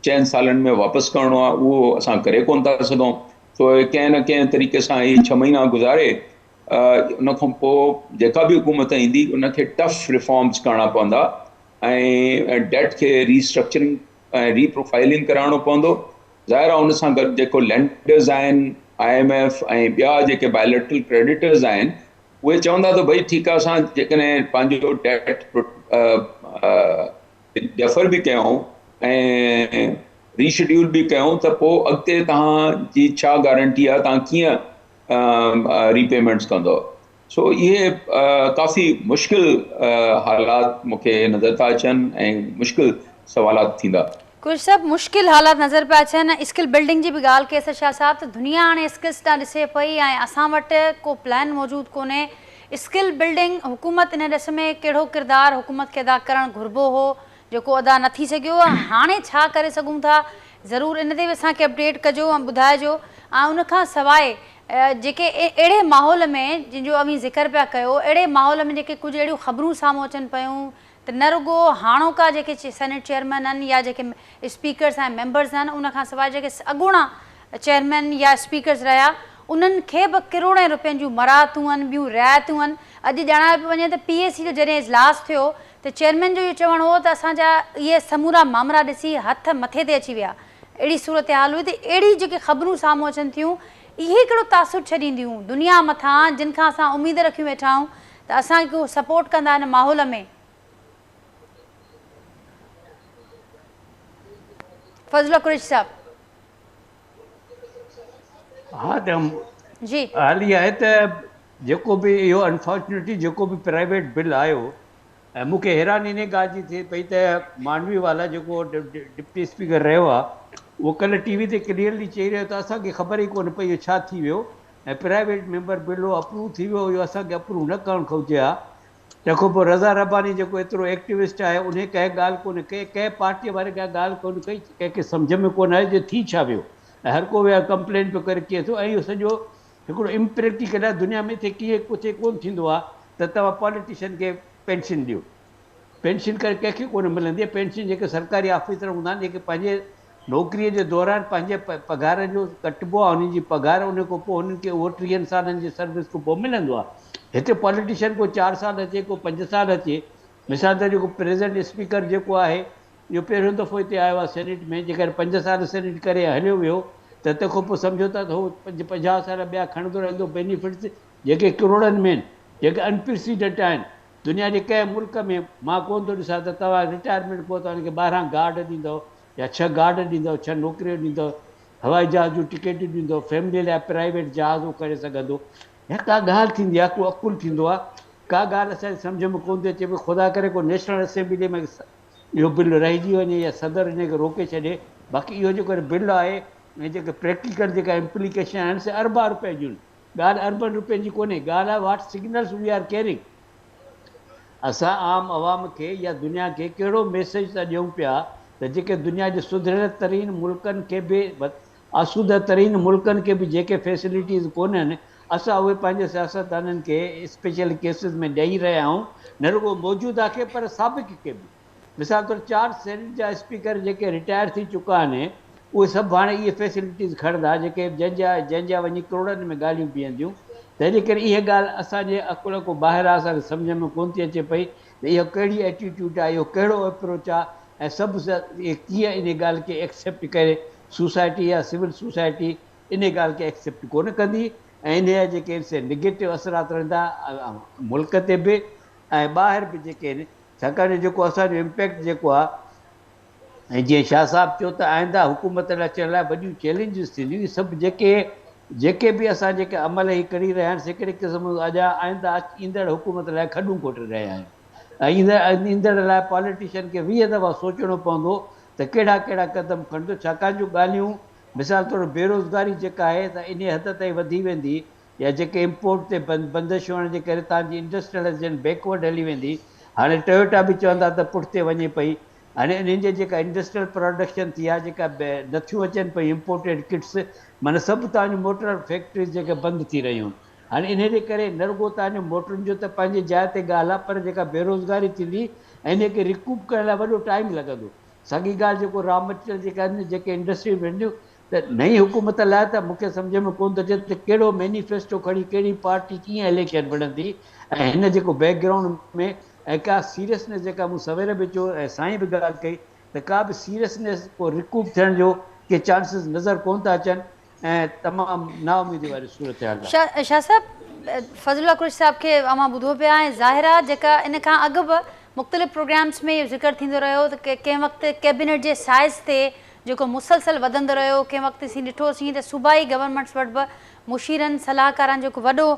4 سالن ۾ واپس ڪرڻو آهي، اهو اسان ڪري ڪونه ٿا سگهون. سو ڪنهن نه ڪنهن طريقي سان هي 6 مهينا گذاري ان کان پوء جيڪا به حڪومت ايندي ان کي ٽف ريفارمز ڪرڻا پوندا ۽ ڊيٽ کي ريسٽرڪچرنگ ۽ ري پروفائلنگ ڪرائڻو پوندو. ظاهر آهي ان سان گڏ جيڪو لينڊرز آهن، I M F ۽ ٻيا جيڪي بائليٽرل ڪريڊيٽرز آهن، اهي چوندا ته ڀئي ٺيڪ آهي اسان جيڪڏهن پنهنجو ڊيٽ ڊيفر به ڪيون ۽ ري شيڊيول به ڪيون ته پوء اڳتي توهان جي ڇا گارنٽي آهي، توهان ڪيئن ري پيمينٽس ڪندو؟ سو اهي ڪافي مشڪل حالات مون کي نظر ٿا اچن ۽ مشڪل سوالات ٿيندا. قريشي صاحب مشڪل حالات نظر پيا اچن، اسڪل بلڊنگ جي به ڳالهه ڪئي شاهه صاحب ته دنيا هاڻي اسڪلس ڏانهن ڏسي پئي ۽ اسان وٽ ڪو پلان موجود ڪونهي، اسڪل بلڊنگ حڪومت ان ڏس ۾ ڪهڙو ڪردار حڪومت کي ادا ڪرڻ گهربو هو جيڪو ادا نه ٿي سگهيو، هاڻي ڇا ڪري سگهون ٿا ضرور ان تي به اسان کي اپڊيٽ ڪجو ۽ ٻڌائجو ۽ ان کان سواء جيڪي اهڙي ماحول ۾ جنهن جو اوهين ذڪر پيا ڪيو اهڙي ماحول ۾ جيڪي ڪجهه اهڙيون خبرون سامهون اچن پيون ته نه رڳو هاڻوڪا جيڪي سينيٽ چيئرمين آهن يا جيڪي اسپيڪرز ۽ ميمبرز آهن ان کان سواء جيڪي اڳوڻا چيئرمين يا اسپيڪرز رهيا انهن کي به ڪروڙين روپين جون مراعتون آهن ٻيون رعايتون آهن. اڄ ڄاڻايو پيو وڃي ته پي اي سي جو جڏهن اجلاس ٿيو ته چيئرمين جو اهو چوڻ هو ته اسان جا اهي سمورا مامرا ڏسي هٿ مٿي تي اچي ويا، اهڙي صورتحال هئي ته اهڙي جيڪي خبرون سامهون اچن ٿيون اهي ڪهڙو تاثر ڇڏينديون دنيا مٿان جن کان اسان اميد رکيون ويٺا آهيون ته اسان کي سپورٽ ڪندا ان ماحول ۾. فضل الله قريشي صاحب. ها ته جي. حال اها آهي ته جيڪو به اهو انفارچونيٽلي جيڪو به پرائيويٽ بل آيو ۽ مون کي حيراني انهي ڳالهه جي ٿئي پئي ته مانڊوي والا جيڪو ڊپٽي اسپيڪر رهيو آهي اهو ڪلهه ٽي وي تي ڪليئرلي چئي رهيو ته اسان کي خبر ئي ڪونه پئي اهو ڇا ٿي ويو ۽ پرائيويٽ ميمبر بل اهو اپروو ٿي ويو اهو اسان کي اپروو نه ڪرڻ کپجي ها. تنهن کان پوء رضا رباني جيڪو ايترو ايڪٽيوسٽ آهي انهي ڪنهن ڳالهه ڪونه ڪئي ڪنهن پارٽيء واري ڪا ڳالهه ڪونه ڪئي ڪنهن کي سمجهه ۾ ڪونه آيو جو ٿي ڇا ويو ۽ هر ڪو ويا ڪمپلين پيو ڪري ڪيئن ٿيو ۽ اهو سڄو هڪڙو امپريڪٽيڪل آهي دنيا ۾ اتي ڪيئن ڪٿي ڪونه ٿيندو آهي ته توهان پاليٽيشن کي پينشن ڏيو. پينشن ڪري ڪنهن کي ڪونه ملندي آهي، پينشن جيڪي سرڪاري آفيسر هوندا آهن جيڪي پنهنجي نوڪريء جي دوران پنهنجي پگهار جو ڪٽبو آهي انهن جي پگهار ان کان پوء انهن کي اهو 30 سالن جي سروس کان پوء ملندو آهي. هتي پاليٽيشن ڪو 4 سال اچي ڪو 5 سال اچي مثال طور جيڪو پريزنٽ اسپيڪر جيڪو آهي اهو پهريون دفعو هتي آيو آهي سينيٽ ۾ جيڪڏهن 5 سال سينيٽ ڪري هليو ويو ته تنهن کان پوء سمجهو ٿا ته هو 50 سال ٻيا کڻندو رهندو بينيفٽس جيڪي ڪروڙن ۾ آهن، جيڪي انپريسيڊنٽ آهن. دنيا جي ڪنهن ملڪ ۾ مان ڪونه ٿو ڏسان ته توهان رٽائرمينٽ پوء توهان کي 12 گارڊ ڏيندؤ يا 6 گارڊ ڏيندؤ، 6 نوڪريون ڏيندؤ، هوائي جهاز جون ٽڪيٽون ڏيندؤ، فيملي لاء پرائيويٽ جهاز هو ڪري سگهندو. اها ڪا ڳالهه ٿيندي آهي، ڪو عقل ٿيندو آهي؟ ڪا ڳالهه اسان جي سمجهه ۾ ڪونه ٿي اچي پئي. خدا ڪري ڪو نيشنل اسيمبلي ۾ اهو بل رهجي وڃي يا صدر ان کي روڪي ڇڏي. باقي اهو جيڪو بل آهي ۽ جيڪي پريڪٽيڪل جيڪا امپليڪيشن آهن سي اربها روپين جون آهن. ڳالهه اربن روپين جي ڪونهي، ڳالهه آهي what signals we are carrying. اسان عام عوام کي يا دنيا کي ڪهڙو ميسيج ٿا ڏيون پيا ته جيڪي دنيا جي سڌريل ترين ملڪن کي به آسوده ترين ملڪن کي به جيڪي فيسلٽيز ڪونهن اسان اهي پنهنجي سياستدانن کي اسپيشل ڪيسز ۾ ڏئي رهيا آهيون نه رڳو موجوده کي پر سابق کي به. مثال طور 4 سينيٽ جا اسپيڪر جيڪي رٽائر ٿي چڪا آهن اهي سڀ هاڻي اهي فيسلٽيز کڻندا جيڪي جنهن جا وڃي ڪروڙن ۾ ڳالهيون بيهنديون. تنهن جي ڪري اها ڳالهه اسان جي عقل کان ٻاهر آهي، اسان کي سمجهه ۾ ڪونه ٿي اچي پئي ته اهو ڪهڙي ايٽيٽيوڊ آهي، اهو ڪهڙو اپروچ آهي ۽ سڀ ڪيئن ان ڳالهه کي ايڪسيپٽ ڪري. سوسائٽي يا سول سوسائٽي ان ڳالهه کي ايڪسيپٽ ڪونه ڪندي ۽ انهيء جا جيڪي آهن سي نگيٽو اثرات رهندا ملڪ تي به ۽ ٻاهر به جيڪي آهن، ڇاڪاڻ جو جيڪو اسان جو امپيڪٽ جيڪو آهي ۽ جيئن شاهه صاحب چيو ته آئنده حڪومت لاء اچڻ لاء وڏيون چئلينجز ٿينديون. اهي سڀ جيڪي به اسان جيڪي عمل هي ڪري رهيا آهن سي هڪڙي قسم اڄا آئنده ايندڙ حڪومت لاء کڏون کوٽي رهيا آهيون ۽ ايندڙ لاء پاليٽيشن کي 20 دفعا سوچڻو پوندو ته ڪهڙا ڪهڙا قدم کڻجو، ڇاڪاڻ جو ڳالهيون مثال طور بيروزگاري جيڪا آهي ته انهي حد تائين وڌي ويندي يا جيڪي امپورٽ تي بندش هئڻ جي ڪري توهان جي انڊسٽريلائيزيشن بيڪورڊ هلي ويندي. هاڻي ٽويوٽا به چوندا ته پٺتي وڃي پئي. هاڻي انهن جي جيڪا انڊسٽريل پراڊڪشن ٿي آهي جيڪا نٿيون اچن پيون امپورٽيڊ ڪٽس معنيٰ سڀ توهان جون موٽر فيڪٽريز جيڪي بند ٿي رهيون آهن. هاڻي انهي جي ڪري نه رڳو توهان جو موٽرن جو ته پنهنجي جاء تي ڳالهه آهي پر جيڪا بيروزگاري ٿيندي ۽ انهي کي ريڪوپ ڪرڻ لاء وڏو ٽائيم لڳندو. ساڳي ڳالهه جيڪو را مٽيريل جيڪا آهن جيڪي انڊسٽريز وينديون ته نئين حڪومت لاء ته مون کي سمجهه ۾ ڪونه ٿو اچي ته ڪهڙو مينيفيسٽو کڻي ڪهڙي پارٽي ڪيئن اليڪشن وڙهندي ۽ هن جيڪو بيڪ گرائونڊ ۾ ۽ ڪا سيريسنيس جيڪا مون سوير به چيو ۽ سائين به ڳالهه ڪئي ته ڪا به سيريسنيس ڪو ريڪوپ ٿيڻ جو ڪي چانسز نظر ڪونه ٿا اچن ۽ تمام نااميدي واري صورتحال آهي. شاهه صاحب، فضل الله قريشي صاحب کي اوهان ٻڌو پيا ۽ ظاهر آهي جيڪا ان کان اڳ به مختلف پروگرامز ۾ اهو ذڪر ٿيندو رهيو ته ڪنهن وقت ڪيبينيٽ جي سائيز تي جيڪو مسلسل وڌندو رهيو، ڪنهن وقت اسين ڏٺوسين ته صوبائي گورنمينٽس وٽ به مشيرن، صلاحڪارن جو هڪ وڏو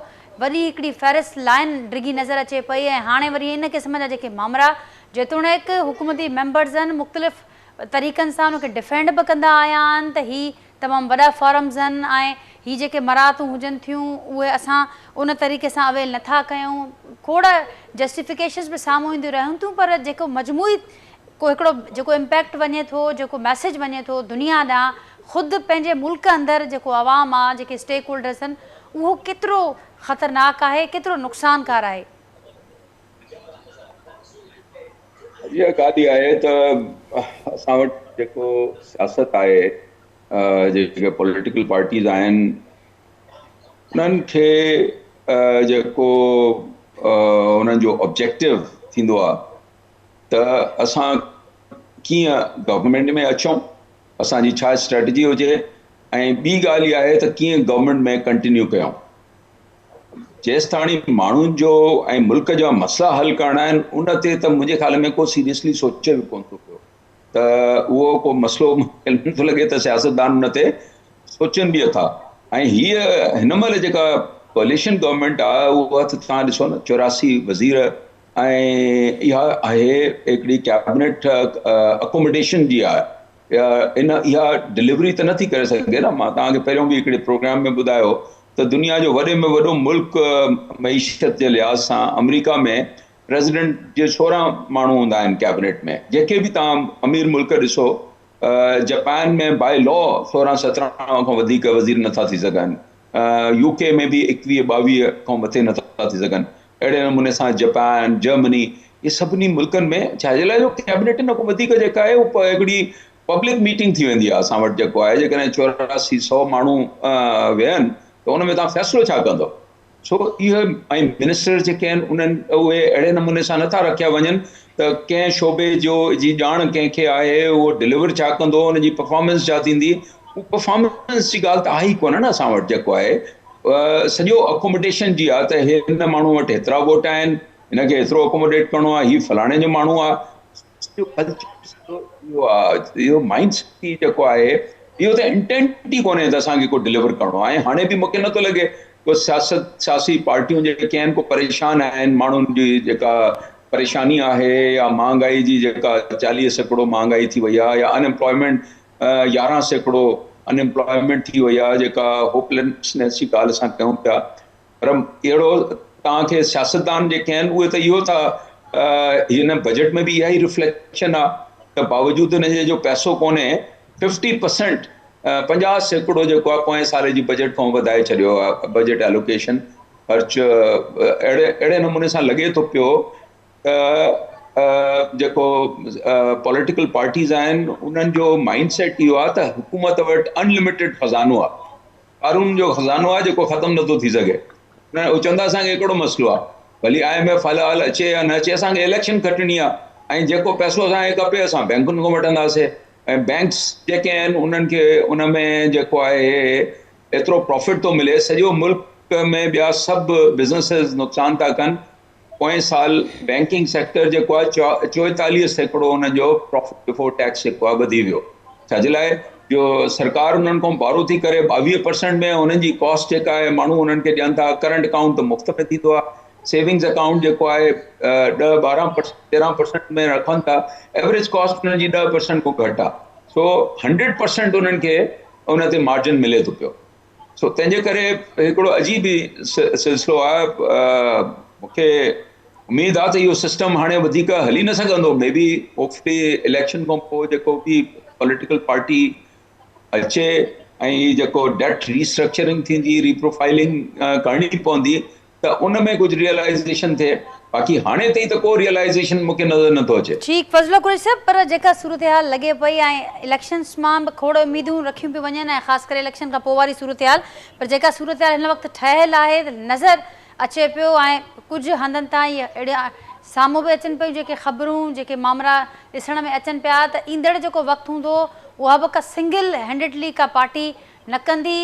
وڏي هڪڙي فهرست لائين ڊگهي نظر اچي پئي ۽ هاڻي وري ان قسم جا جيڪي مامرا جيتوڻيڪ حڪومتي ميمبرزن مختلف طريقن سان ان کي ڊفينڊ به ڪندا آيا آهن ته هي تمام وڏا فارمز آهن ۽ هي جيڪي مراعتون هجن ٿيون اهي اسان ان طريقي سان اويل نٿا ڪيون، کوڙ جسٽيفڪيشنز به سامهون اينديون رهن ٿيون پر جيڪو مجموعي ڪو هڪڙو جيڪو امپيڪٽ وڃي ٿو جيڪو ميسيج وڃي ٿو دنيا ڏانهن خود پنهنجي ملڪ اندر جيڪو عوام آ جيڪي اسٽيڪ هولڊرس آهن اهو ڪيترو خطرناڪ آهي ڪيترو نقصانڪار آهي. اها ڳالهه اها آهي ته اسان وٽ جيڪو سياست آهي جيڪي پوليٽيڪل پارٽيز آهن انهن کي جيڪو انهن جو آبجيڪٽو ٿيندو آهي ته اسان ڪيئن گورنمينٽ ۾ اچون، اسان جي ڇا اسٽريٽجي هجي ۽ ٻي ڳالهه اها آهي ته ڪيئن گورنمينٽ ۾ ڪنٽينيو ڪيون. جيستاڻي ماڻهن جو ۽ ملڪ جا مسئلا حل ڪرڻا آهن ان تي ته منهنجي خيال ۾ ڪو سيريسلي سوچي به ڪونه ٿو پيو ته اهو ڪو مسئلو مونکي نٿو لڳي ته سياستدان ان تي سوچن به اٿا ۽ هيء هن مهل جيڪا ڪوئليشن گورنمينٽ آهي اها ته توهان ڏسو نه 84 وزير ۽ اها آهي هڪڙي ڪيبنيٽ اڪوموڊيشن جي آهي ان اها ڊليوري ته نٿي ڪري سگهي نه. مان توهان کي پهريون به هڪڙي پروگرام ۾ ٻڌايو ته دنيا جو وڏي ۾ وڏو ملڪ معيشت جي لحاظ سان آمريڪا ۾ پريزيڊنٽ جي 16 ماڻهو هوندا آهن ڪيبنيٽ ۾، جيڪي به توهان امير ملڪ ڏسو، جپان ۾ باء لا 16 17 کان وڌيڪ وزير نٿا ٿي سگهن، يو ڪي ۾ به 21 22 کان مٿي نٿا ٿي سگهن، اهڙي نموني سان جپان، جرمني، اهي سڀني ملڪن ۾ ڇا جي لاء جو ڪيبنيٽ ان کان وڌيڪ جيڪا آهي اهو هڪڙي پبلڪ ميٽنگ ٿي ويندي آهي اسان وٽ جيڪو آهي جيڪڏهن 84 سو ماڻهو ويهن ته ان ۾ توهان فيصلو ڇا ڪندو؟ سو اهي ۽ منسٽر جيڪي آهن انهن اهي اهڙي نموني سان نٿا رکيا وڃن ته ڪنهن شعبي جو جي ڄاڻ ڪنهن کي آهي اهو ڊليور ڇا ڪندو ان جي پرفارمنس ڇا ٿيندي هو پرفارمنس جي ڳالهه ته آهي ئي ڪونه نه اسان وٽ جيڪو آهي سڄو اڪوموڊيشن جي آهي ته هن ماڻهو وٽ هيترا ووٽ آهن، هن کي هيترو اڪوموڊيٽ ڪرڻو آهي، هي فلاڻي جو ماڻهو آهي. سڄو ڪلچر سڄو اهو آهي، اهو مائنڊ سيٽ ئي جيڪو آهي اهو ته انٽينٽ ئي ڪونهي ته اسان کي ڪو ڊليور ڪرڻو آهي. هاڻي به مون کي نٿو لڳي ڪو سياست سياسي پارٽيون جيڪي آهن ڪو پريشان آهن ماڻهن جي جيڪا پريشاني آهي يا مهانگائي جي جيڪا 40% مهانگائي ٿي وئي آهي يا ان ايمپلائمينٽ 11% ان ايمپلائمينٽ ٿي وئي آهي جيڪا هوپليسنيس جي ڳالهه اسان ڪيون پيا پر اهڙو توهان کي سياستدان جيڪي آهن اهي ته اهو ٿا هن بجيٽ ۾ به اها ئي رفليڪشن آهي ته باوجود ان جي جو پئسو ڪونهي 50% 50% جيڪو آهي پوئين سال جي بجيٽ کان وڌائي ڇڏيو آهي بجيٽ ايلوڪيشن خرچ اهڙي اهڙي نموني سان لڳي ٿو پيو ته جيڪو پوليٽيڪل پارٽيز آهن انهن جو مائنڊ سيٽ اهو آهي ته حڪومت وٽ انلميٽيڊ خزانو آهي، قارون جو خزانو آهي جيڪو ختم نٿو ٿي سگهي. هو چوندا اسان کي ڪهڙو مسئلو آهي، ڀلي I M F في الحال اچي يا نه اچي، اسان کي اليڪشن کٽڻي آهي ۽ جيڪو پئسو اسان کي کپي اسان بينڪن کان وٺنداسين ۽ بينڪس جيڪي آهن انهن کي ان ۾ جيڪو آهي ايترو پرافٽ ٿو ملي، سڄو ملڪ ۾ ٻيا سڀ بزنسز نقصان ٿا ڪن. پوئين سال بينڪنگ سيڪٽر جيڪو آهي 44% ان جو پرافٽ بفور ٽيڪس جيڪو آهي وڌي ويو، ڇا جي لاء جو سرڪار انهن کان بارو ٿي ڪري 22% ۾ انهن جي ڪاسٽ جيڪا آهي ماڻهو انهن کي ڏين ٿا. ڪرنٽ اڪائونٽ ته مفت ۾ ٿيندو آهي، سيونگز اڪائونٽ جيڪو آهي 10 12 13% ۾ رکن ٿا، ايوريج ڪاسٽ انهن جي 10% کان گهٽ آهي، سو 100% انهن کي ان تي مارجن ملي ٿو پيو. سو تنهن جي ڪري هڪڙو عجيب ئي سلسلو آهي. مون کي اميد آهي ته اهو سسٽم هاڻي وڌيڪ هلي نه سگهندو. مي بي هوپفلي اليڪشن کان پوء جيڪو به پوليٽيڪل پارٽي اچي ۽ جيڪو ڊيٽ ريسٽرڪچرنگ ٿيندي، ريپروفائلنگ ڪرڻي پوندي ته ان ۾ ڪجهه ريئلائيزيشن ٿئي، باقي هاڻي تائين ته ڪو ريئلائيزيشن مون کي نظر نٿو اچي. ٺيڪ فضل قريشي صاحب پر جيڪا صورتحال لڳي پئي ۽ اليڪشنس مان به کوڙ اميدون رکيون پيون وڃن ۽ خاص ڪري اليڪشن کان پوء واري صورتحال پر جيڪا صورتحال هن وقت ٺهيل آهي ته نظر اچي پيو ۽ ڪجهه هنڌن تان اهي اهڙيون سامهون به اچن پيون جيڪي خبرون جيڪي مامرا ڏسڻ ۾ اچن پيا ته ايندڙ جيڪو وقت هوندو اها به ڪا سنگل هينڊڊلي ڪا پارٽي نه ڪندي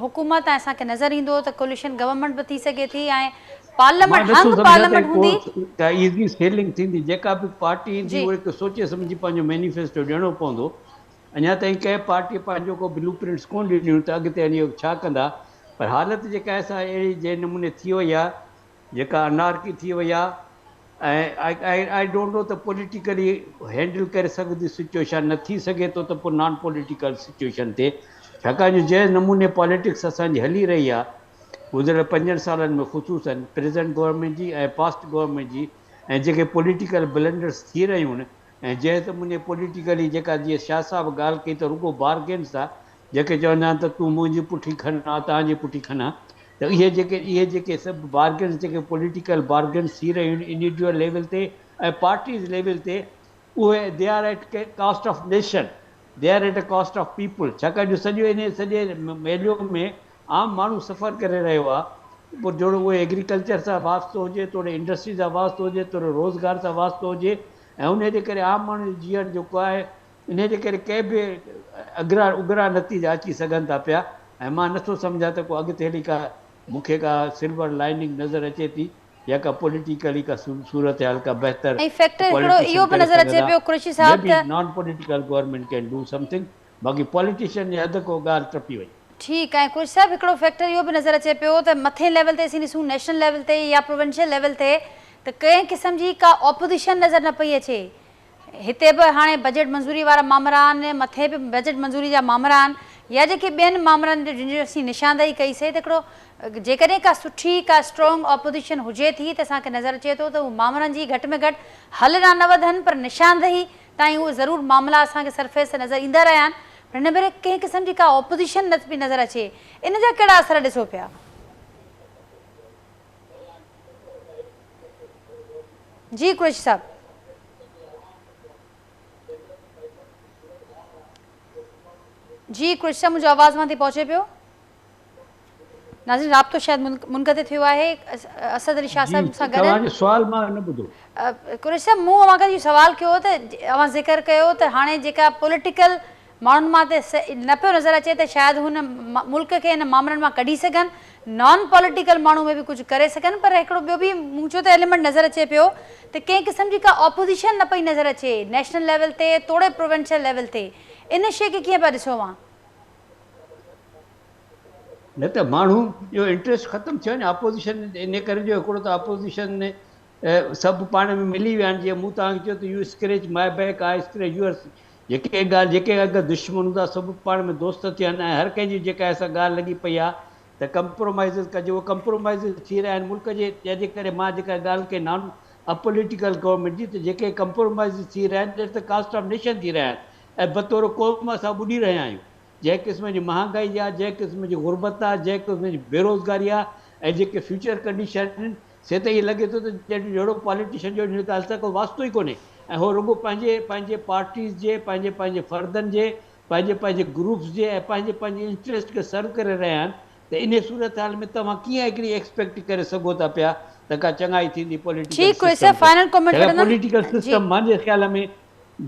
حڪومت ۽ اسان کي نظر ايندو ته ڪوليشن گورنمينٽ به ٿي سگهي ٿي ۽ مان پارليامينٽ نٿو هنگ سمجهان ته پارليامينٽ ڪو هوندي. ڪا ايزي سيلنگ ٿيندي، جيڪا به پارٽي ايندي جي. اهي کي سوچي سمجهي پنهنجو مينيفيسٽو ڏيڻو پوندو، اڃا تائين ڪنهن پارٽي پنهنجو ڪو بلو پرنٽس ڪونه ڏنيون ته اڳتي هلي اهي ڇا ڪندا، پر حالت جيڪا آهي سا اهڙي جنهن نموني ٿي وئي آهي، جيڪا انارڪي ٿي وئي آهي ۽ I don't know ته پوليٽيڪلي هينڊل ڪري سگهندي سچوئيشن نه ٿي سگهي ٿو ته پوء نان پوليٽيڪل سچوئيشن ٿئي ڇاڪاڻ جو جنهن نموني پاليٽڪس اسان جي هلي رهي آهي گذريل پنجن سالن ۾ خصوصن پريزنٽ گورنمينٽ جي ۽ پاسٽ گورنمينٽ جي ۽ جيڪي پوليٽيڪل بلنڊرس ٿي رهيون آهن ۽ جنهن نموني پوليٽيڪلي جيڪا جيئن شاهه صاحب ڳالهه ڪئي ته رڳو بارگينس آهي جيڪي چوندا آهن ته تون منهنجي پٺي کڻ آء توهان جي پٺي کڻان ته اهي جيڪي اهي جيڪي سڀ بارگينس جيڪي پوليٽيڪل بارگينس ٿي رهيون آهن انڊيوڊيول ليول تي ۽ پارٽيز ليول تي اهي they are at cost of nation they are at cost of people ڇاڪاڻ جو سڄو انهي سڄي ميليو ۾ عام ماڻهو سفر ڪري رهيو آهي پوء جوڙو اهي ايگريڪلچر سان واسطو هجي توڙي انڊسٽري سان واسطو هجي توڙي روزگار سان واسطو هجي ۽ انهي جي ڪري عام ماڻهو جو جيئڻ جيڪو آهي انهيء جي ڪري ڪي به اگرا اگرا نتيجا اچي سگهن ٿا پيا ۽ مان نٿو سمجهان ته ڪو اڳتي هلي ڪا مون کي ڪا سلور لائننگ نظر اچي ٿي يا ڪا پوليٽيڪلي ڪا صورتحال ڪا بهتر ۽ فيڪٽر هڪڙو اهو پوليٽيشن به ڪري نظر اچي سگهندا. پيو قريشي مي صاحب بي ته. Non political government can do something باقي پوليٽيشن جي حد ڪو ڳالهه ٽپي وئي. ٺيڪ ۽ قريشي صاحب هڪڙو فيڪٽر اهو به نظر اچي پيو ته مٿين ليول تي اسين ڏسون نيشنل ليول تي يا پروونشل ليول تي ته ڪنهن قسم جي ڪا اپوزيشن نظر نه پئي اچي هتي به هاڻي بجيٽ منظوري وارا مامرا آهن، مٿي به بجيٽ منظوري جا مامرا آهن يا جيڪي ٻين مامرن جن جي اسين نشاندهي ڪئي سي ته هڪڙو جيڪڏهن ڪا سٺي ڪا اسٽرانگ اپوزيشن هجي ٿي ته اسان کي نظر اچي ٿو ته هو مامرن جي گهٽ ۾ گهٽ حل ڏانهن نه وڌن پر نشاندهي تائين اهي ضرور معاملا اسان کي سرفيس تي نظر ايندا رهيا آهن پر هن ڀيري ڪنهن قسم جي ڪا اپوزيشن نه پئي نظر اچي ان جا ڪهڙا اثر ڏسو پيا؟ جي قريشي صاحب. جي قريشي صاحب منهنجو آواز اوهان تائين پهچي پيو؟ ناظرين رابطو شايد منقطع ٿيو آهي اسد علي شاهه جي صاحب سان گڏ توهان جو سوال مان نه ٻڌو. قريشي صاحب مون اوهان کان اهو سوال ڪيو ته اوهان ذڪر ڪيو ته هاڻي جيڪا پوليٽيڪل ماڻهن مان ته نه پيو نظر اچي ته شايد هن ملڪ کي هن مامرن مان ڪڍي سگهن، نان پوليٽيڪل ماڻهو ۾ به ڪجهه ڪري سگهن پر هڪڙو ٻيو به مون چيو ته ايليمينٽ نظر اچي پيو ته ڪنهن قسم جي ڪا اپوزيشن نه پئي نظر اچي نيشنل ليول تي توڙي پروونشل ليول تي ان شيء کي ڪيئن پيا ڏسو اوهان؟ نه ته ماڻهو جو انٽريسٽ ختم ٿيو آهي نه اپوزيشن ان ڪري جو هڪڙو ته اپوزيشن سڀ پاڻ ۾ ملي ويا آهن جيئن مون توهان کي چيو ته you scratch my back I scratch yours جيڪي ڳالهه جيڪي اڳ دشمن هوندا سڀ پاڻ ۾ دوست ٿيا آهن ۽ هر ڪنهن جي جيڪا سا ڳالهه لڳي پئي آهي ته ڪمپرومائيزز ڪجي اهي ڪمپرومائيزز ٿي رهيا آهن ملڪ جي جنهن جي ڪري مان جيڪا ڳالهه ڪئي نان اپوليٽيڪل گورنمينٽ جي ته جيڪي ڪمپرومائيزز ٿي رهيا آهن eight the cost of nation ٿي رهيا آهن ۽ بطور قوم اسان ٻڏي رهيا آهيون جنهن قسم جي مهانگائي آهي جنهن قسم جي غربت آهي جنهن قسم جي بيروزگاري آهي ۽ جيڪي فيوچر ڪنڊيشن آهن سي ته ائين لڳي ٿو ته ڄڻ جهڙو پاليٽيشن جو ان ڳالهه سان ڪو واسطو ئي ڪونهي ۽ هو رڳو پنهنجي پنهنجي پارٽيز جي، پنهنجي پنهنجي فردن جي، پنهنجي پنهنجي گروپس جي ۽ پنهنجي پنهنجي انٽريسٽ کي سرو ڪري رهيا آهن ته انهي صورتحال ۾ توهان ڪيئن هڪڙي ايڪسپيڪٽ ڪري سگهو ٿا پيا ته ڪا چڱائي ٿيندي پوليٽيڪل ٺيڪ سسٽم صاحب تي. فائنل ڪمينٽ ڇاڪاڻ وٺندم پوليٽيڪل جي. سسٽم منهنجي خيال ۾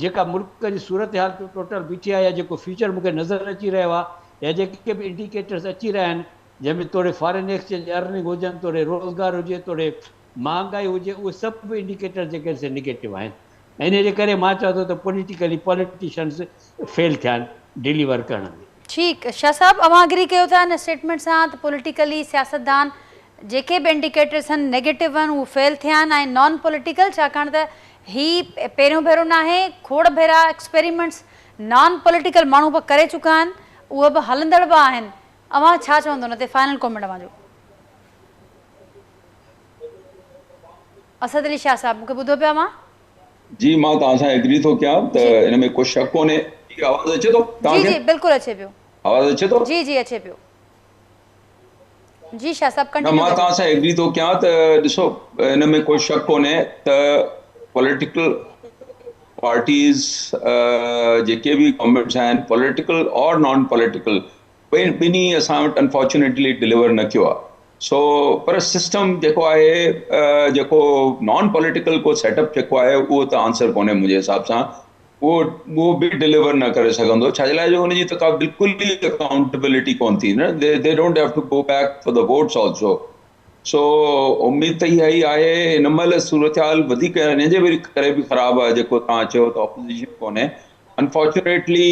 جيڪا ملڪ جي صورتحال ٽوٽل بيٺي آهي يا جيڪو فيوچر مون کي نظر اچي رهيو آهي يا جيڪي به انڊيڪيٽرس اچي رهيا آهن جنهن ۾ توڙي فارين ايڪسچينج ارننگ هجن، توڙي روزگار هجي، توڙي مهانگائي هجي، اهي سڀ انڊيڪيٽرز جيڪي آهن سي نيگيٽو آهن ۽ انهي جي ڪري مان چوان ٿو ته پوليٽيڪلي پاليٽيشنز فيل ٿيا آهن ڊليور ڪرڻ ۾. ٺيڪ شاهه صاحب اوهان اگري ڪيو ٿا ان اسٽيٽمينٽ سان ته پوليٽيڪلي سياستدان جيڪي به انڊيڪيٽرز آهن نيگيٽو آهن اهي فيل ٿيا آهن ۽ نان پوليٽيڪل ڇاڪاڻ ته هي پهريون ڀيرو ناهي کوڙ ڀيرا ايڪسپيريمينٽس نان پوليٽيڪل ماڻهو به ڪري چڪا آهن اهي به هلندڙ به آهن اوهان ڇا چوندو ان تي فائنل ڪامينٽ اوهان جو. اسد علي شاهه صاحب مون کي ٻڌو پيا اوهان. جي مان توهان سان ايگري ٿو ڪيان ته ان ۾ ڪو شڪ ڪونهي. جي آواز اچي ٿو توهان جي کي؟ جي بلڪل اچي پيو. آواز اچي ٿو؟ جي جي اچي پيو. جي شاهه صاحب نه ڪنٽينيو مان ڪجو. توهان سان ايگري ٿو ڪيان ته ڏسو ان ۾ ڪو شڪ ڪونهي ته پوليٽيڪل پارٽيز جيڪي به گورنمينٽس آهن پوليٽيڪل اور نان پوليٽيڪل ٻئي ٻنهي اسان وٽ انفارچونيٽلي ڊليور نه ڪيو آهي سو پر سسٽم جيڪو آهي جيڪو نان پوليٽيڪل ڪو سيٽ اپ جيڪو آهي اهو ته آنسر ڪونهي منهنجي حساب سان اهو اهو به ڊليور نه ڪري سگهندو ڇا جي لاء جو ان جي ته ڪا بلڪل ئي اڪائونٽبلٽي ڪون ٿي نه they don't have to go back for the votes also so اميد ته اها ئي آهي هن مهل صورتحال وڌيڪ ان جي ڪري به خراب آهي جيڪو توهان چيو ته اپوزيشن ڪونهي انفارچونيٽلي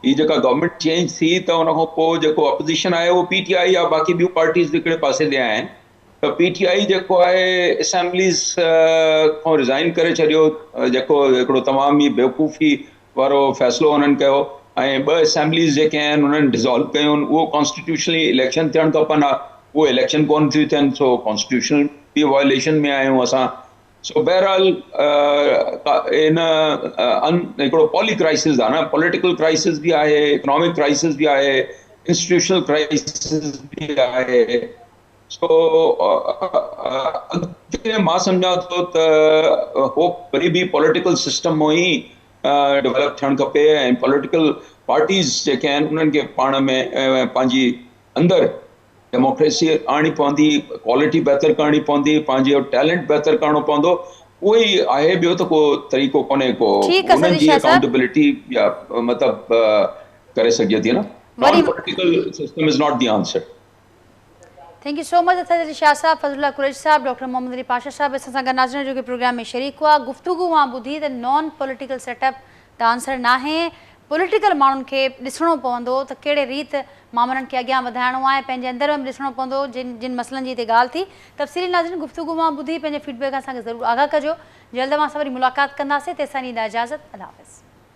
هي جيڪا گورنمينٽ چينج ٿي ته ان کان پوء جيڪو اپوزيشن آهي اهو پي ٽي آء يا باقي ٻيون پارٽيز به هڪڙي پاسي ڏي آهن ته پي ٽي آء جيڪو آهي اسيمبليز کان ريزائن ڪري ڇڏيو جيڪو هڪڙو تمام ئي بيوقوفي وارو فيصلو انهن ڪيو ۽ ٻه اسيمبليز جيڪي آهن انهن ڊزالو ڪيون اهو ڪانسٽيٽيوشنلي اليڪشن ٿيڻ کپن ها اهي اليڪشن ڪون ٿيون ٿين سو ڪانسٽيٽيوشنل به وائليشن ۾ آهيون اسان سو بهرحال ان هڪڙو پولي ڪرائسس آهي نه پوليٽيڪل ڪرائسس به آهي اڪنامڪ ڪرائسس به آهي انسٽيٽيوشنل ڪرائسس به آهي سو اڳتي مان سمجهان ٿو ته هوپ وري به پوليٽيڪل سسٽم مان ئي ڊولپ ٿيڻ کپي ۽ پوليٽيڪل پارٽيز جيڪي آهن انهن کي پاڻ ۾ پنهنجي اندر ڊيموڪريسي آڻڻي پوندي ڪوالٽي بهتر ڪرڻي پوندي پنهنجو ٽيلنٽ بهتر ڪرڻو پوندو اهو ئي آهي ٻيو ته ڪو طريقو ڪونهي ڪو ٺيڪ آ انهن سدي جي شاهه صاحب. اڪائونٽبلٽي يا مطلب ڪري سگهجي ٿي نه وري non political system is not the answer. Thank you so much Asad Ali Shah صاحب، فضل الله قريشي صاحب، ڊاڪٽر محمد علي پاشا صاحب اسان سان گڏ ناظرين جو پروگرام ۾ شريڪ هئا گفتگو اوهان ٻڌي ته نان پوليٽيڪل سيٽ اپ ته آنسر ناهي پوليٽيڪل ماڻهن کي ڏسڻو پوندو ته ڪهڙي ريت مامرن کي اڳيان وڌائڻو آهي پنهنجي اندر ۾ به ڏسڻو پوندو جن جن مسئلن جي هتي ڳالهه ٿي تفصيلي ناظرين گفتگو اوهان ٻڌي پنهنجي فيڊ بيڪ اسان کي ضرور آگاهه ڪجو جلد اوهان سان وري ملاقات ڪنداسين تيستائين ڏيندا اجازت الله حافظ.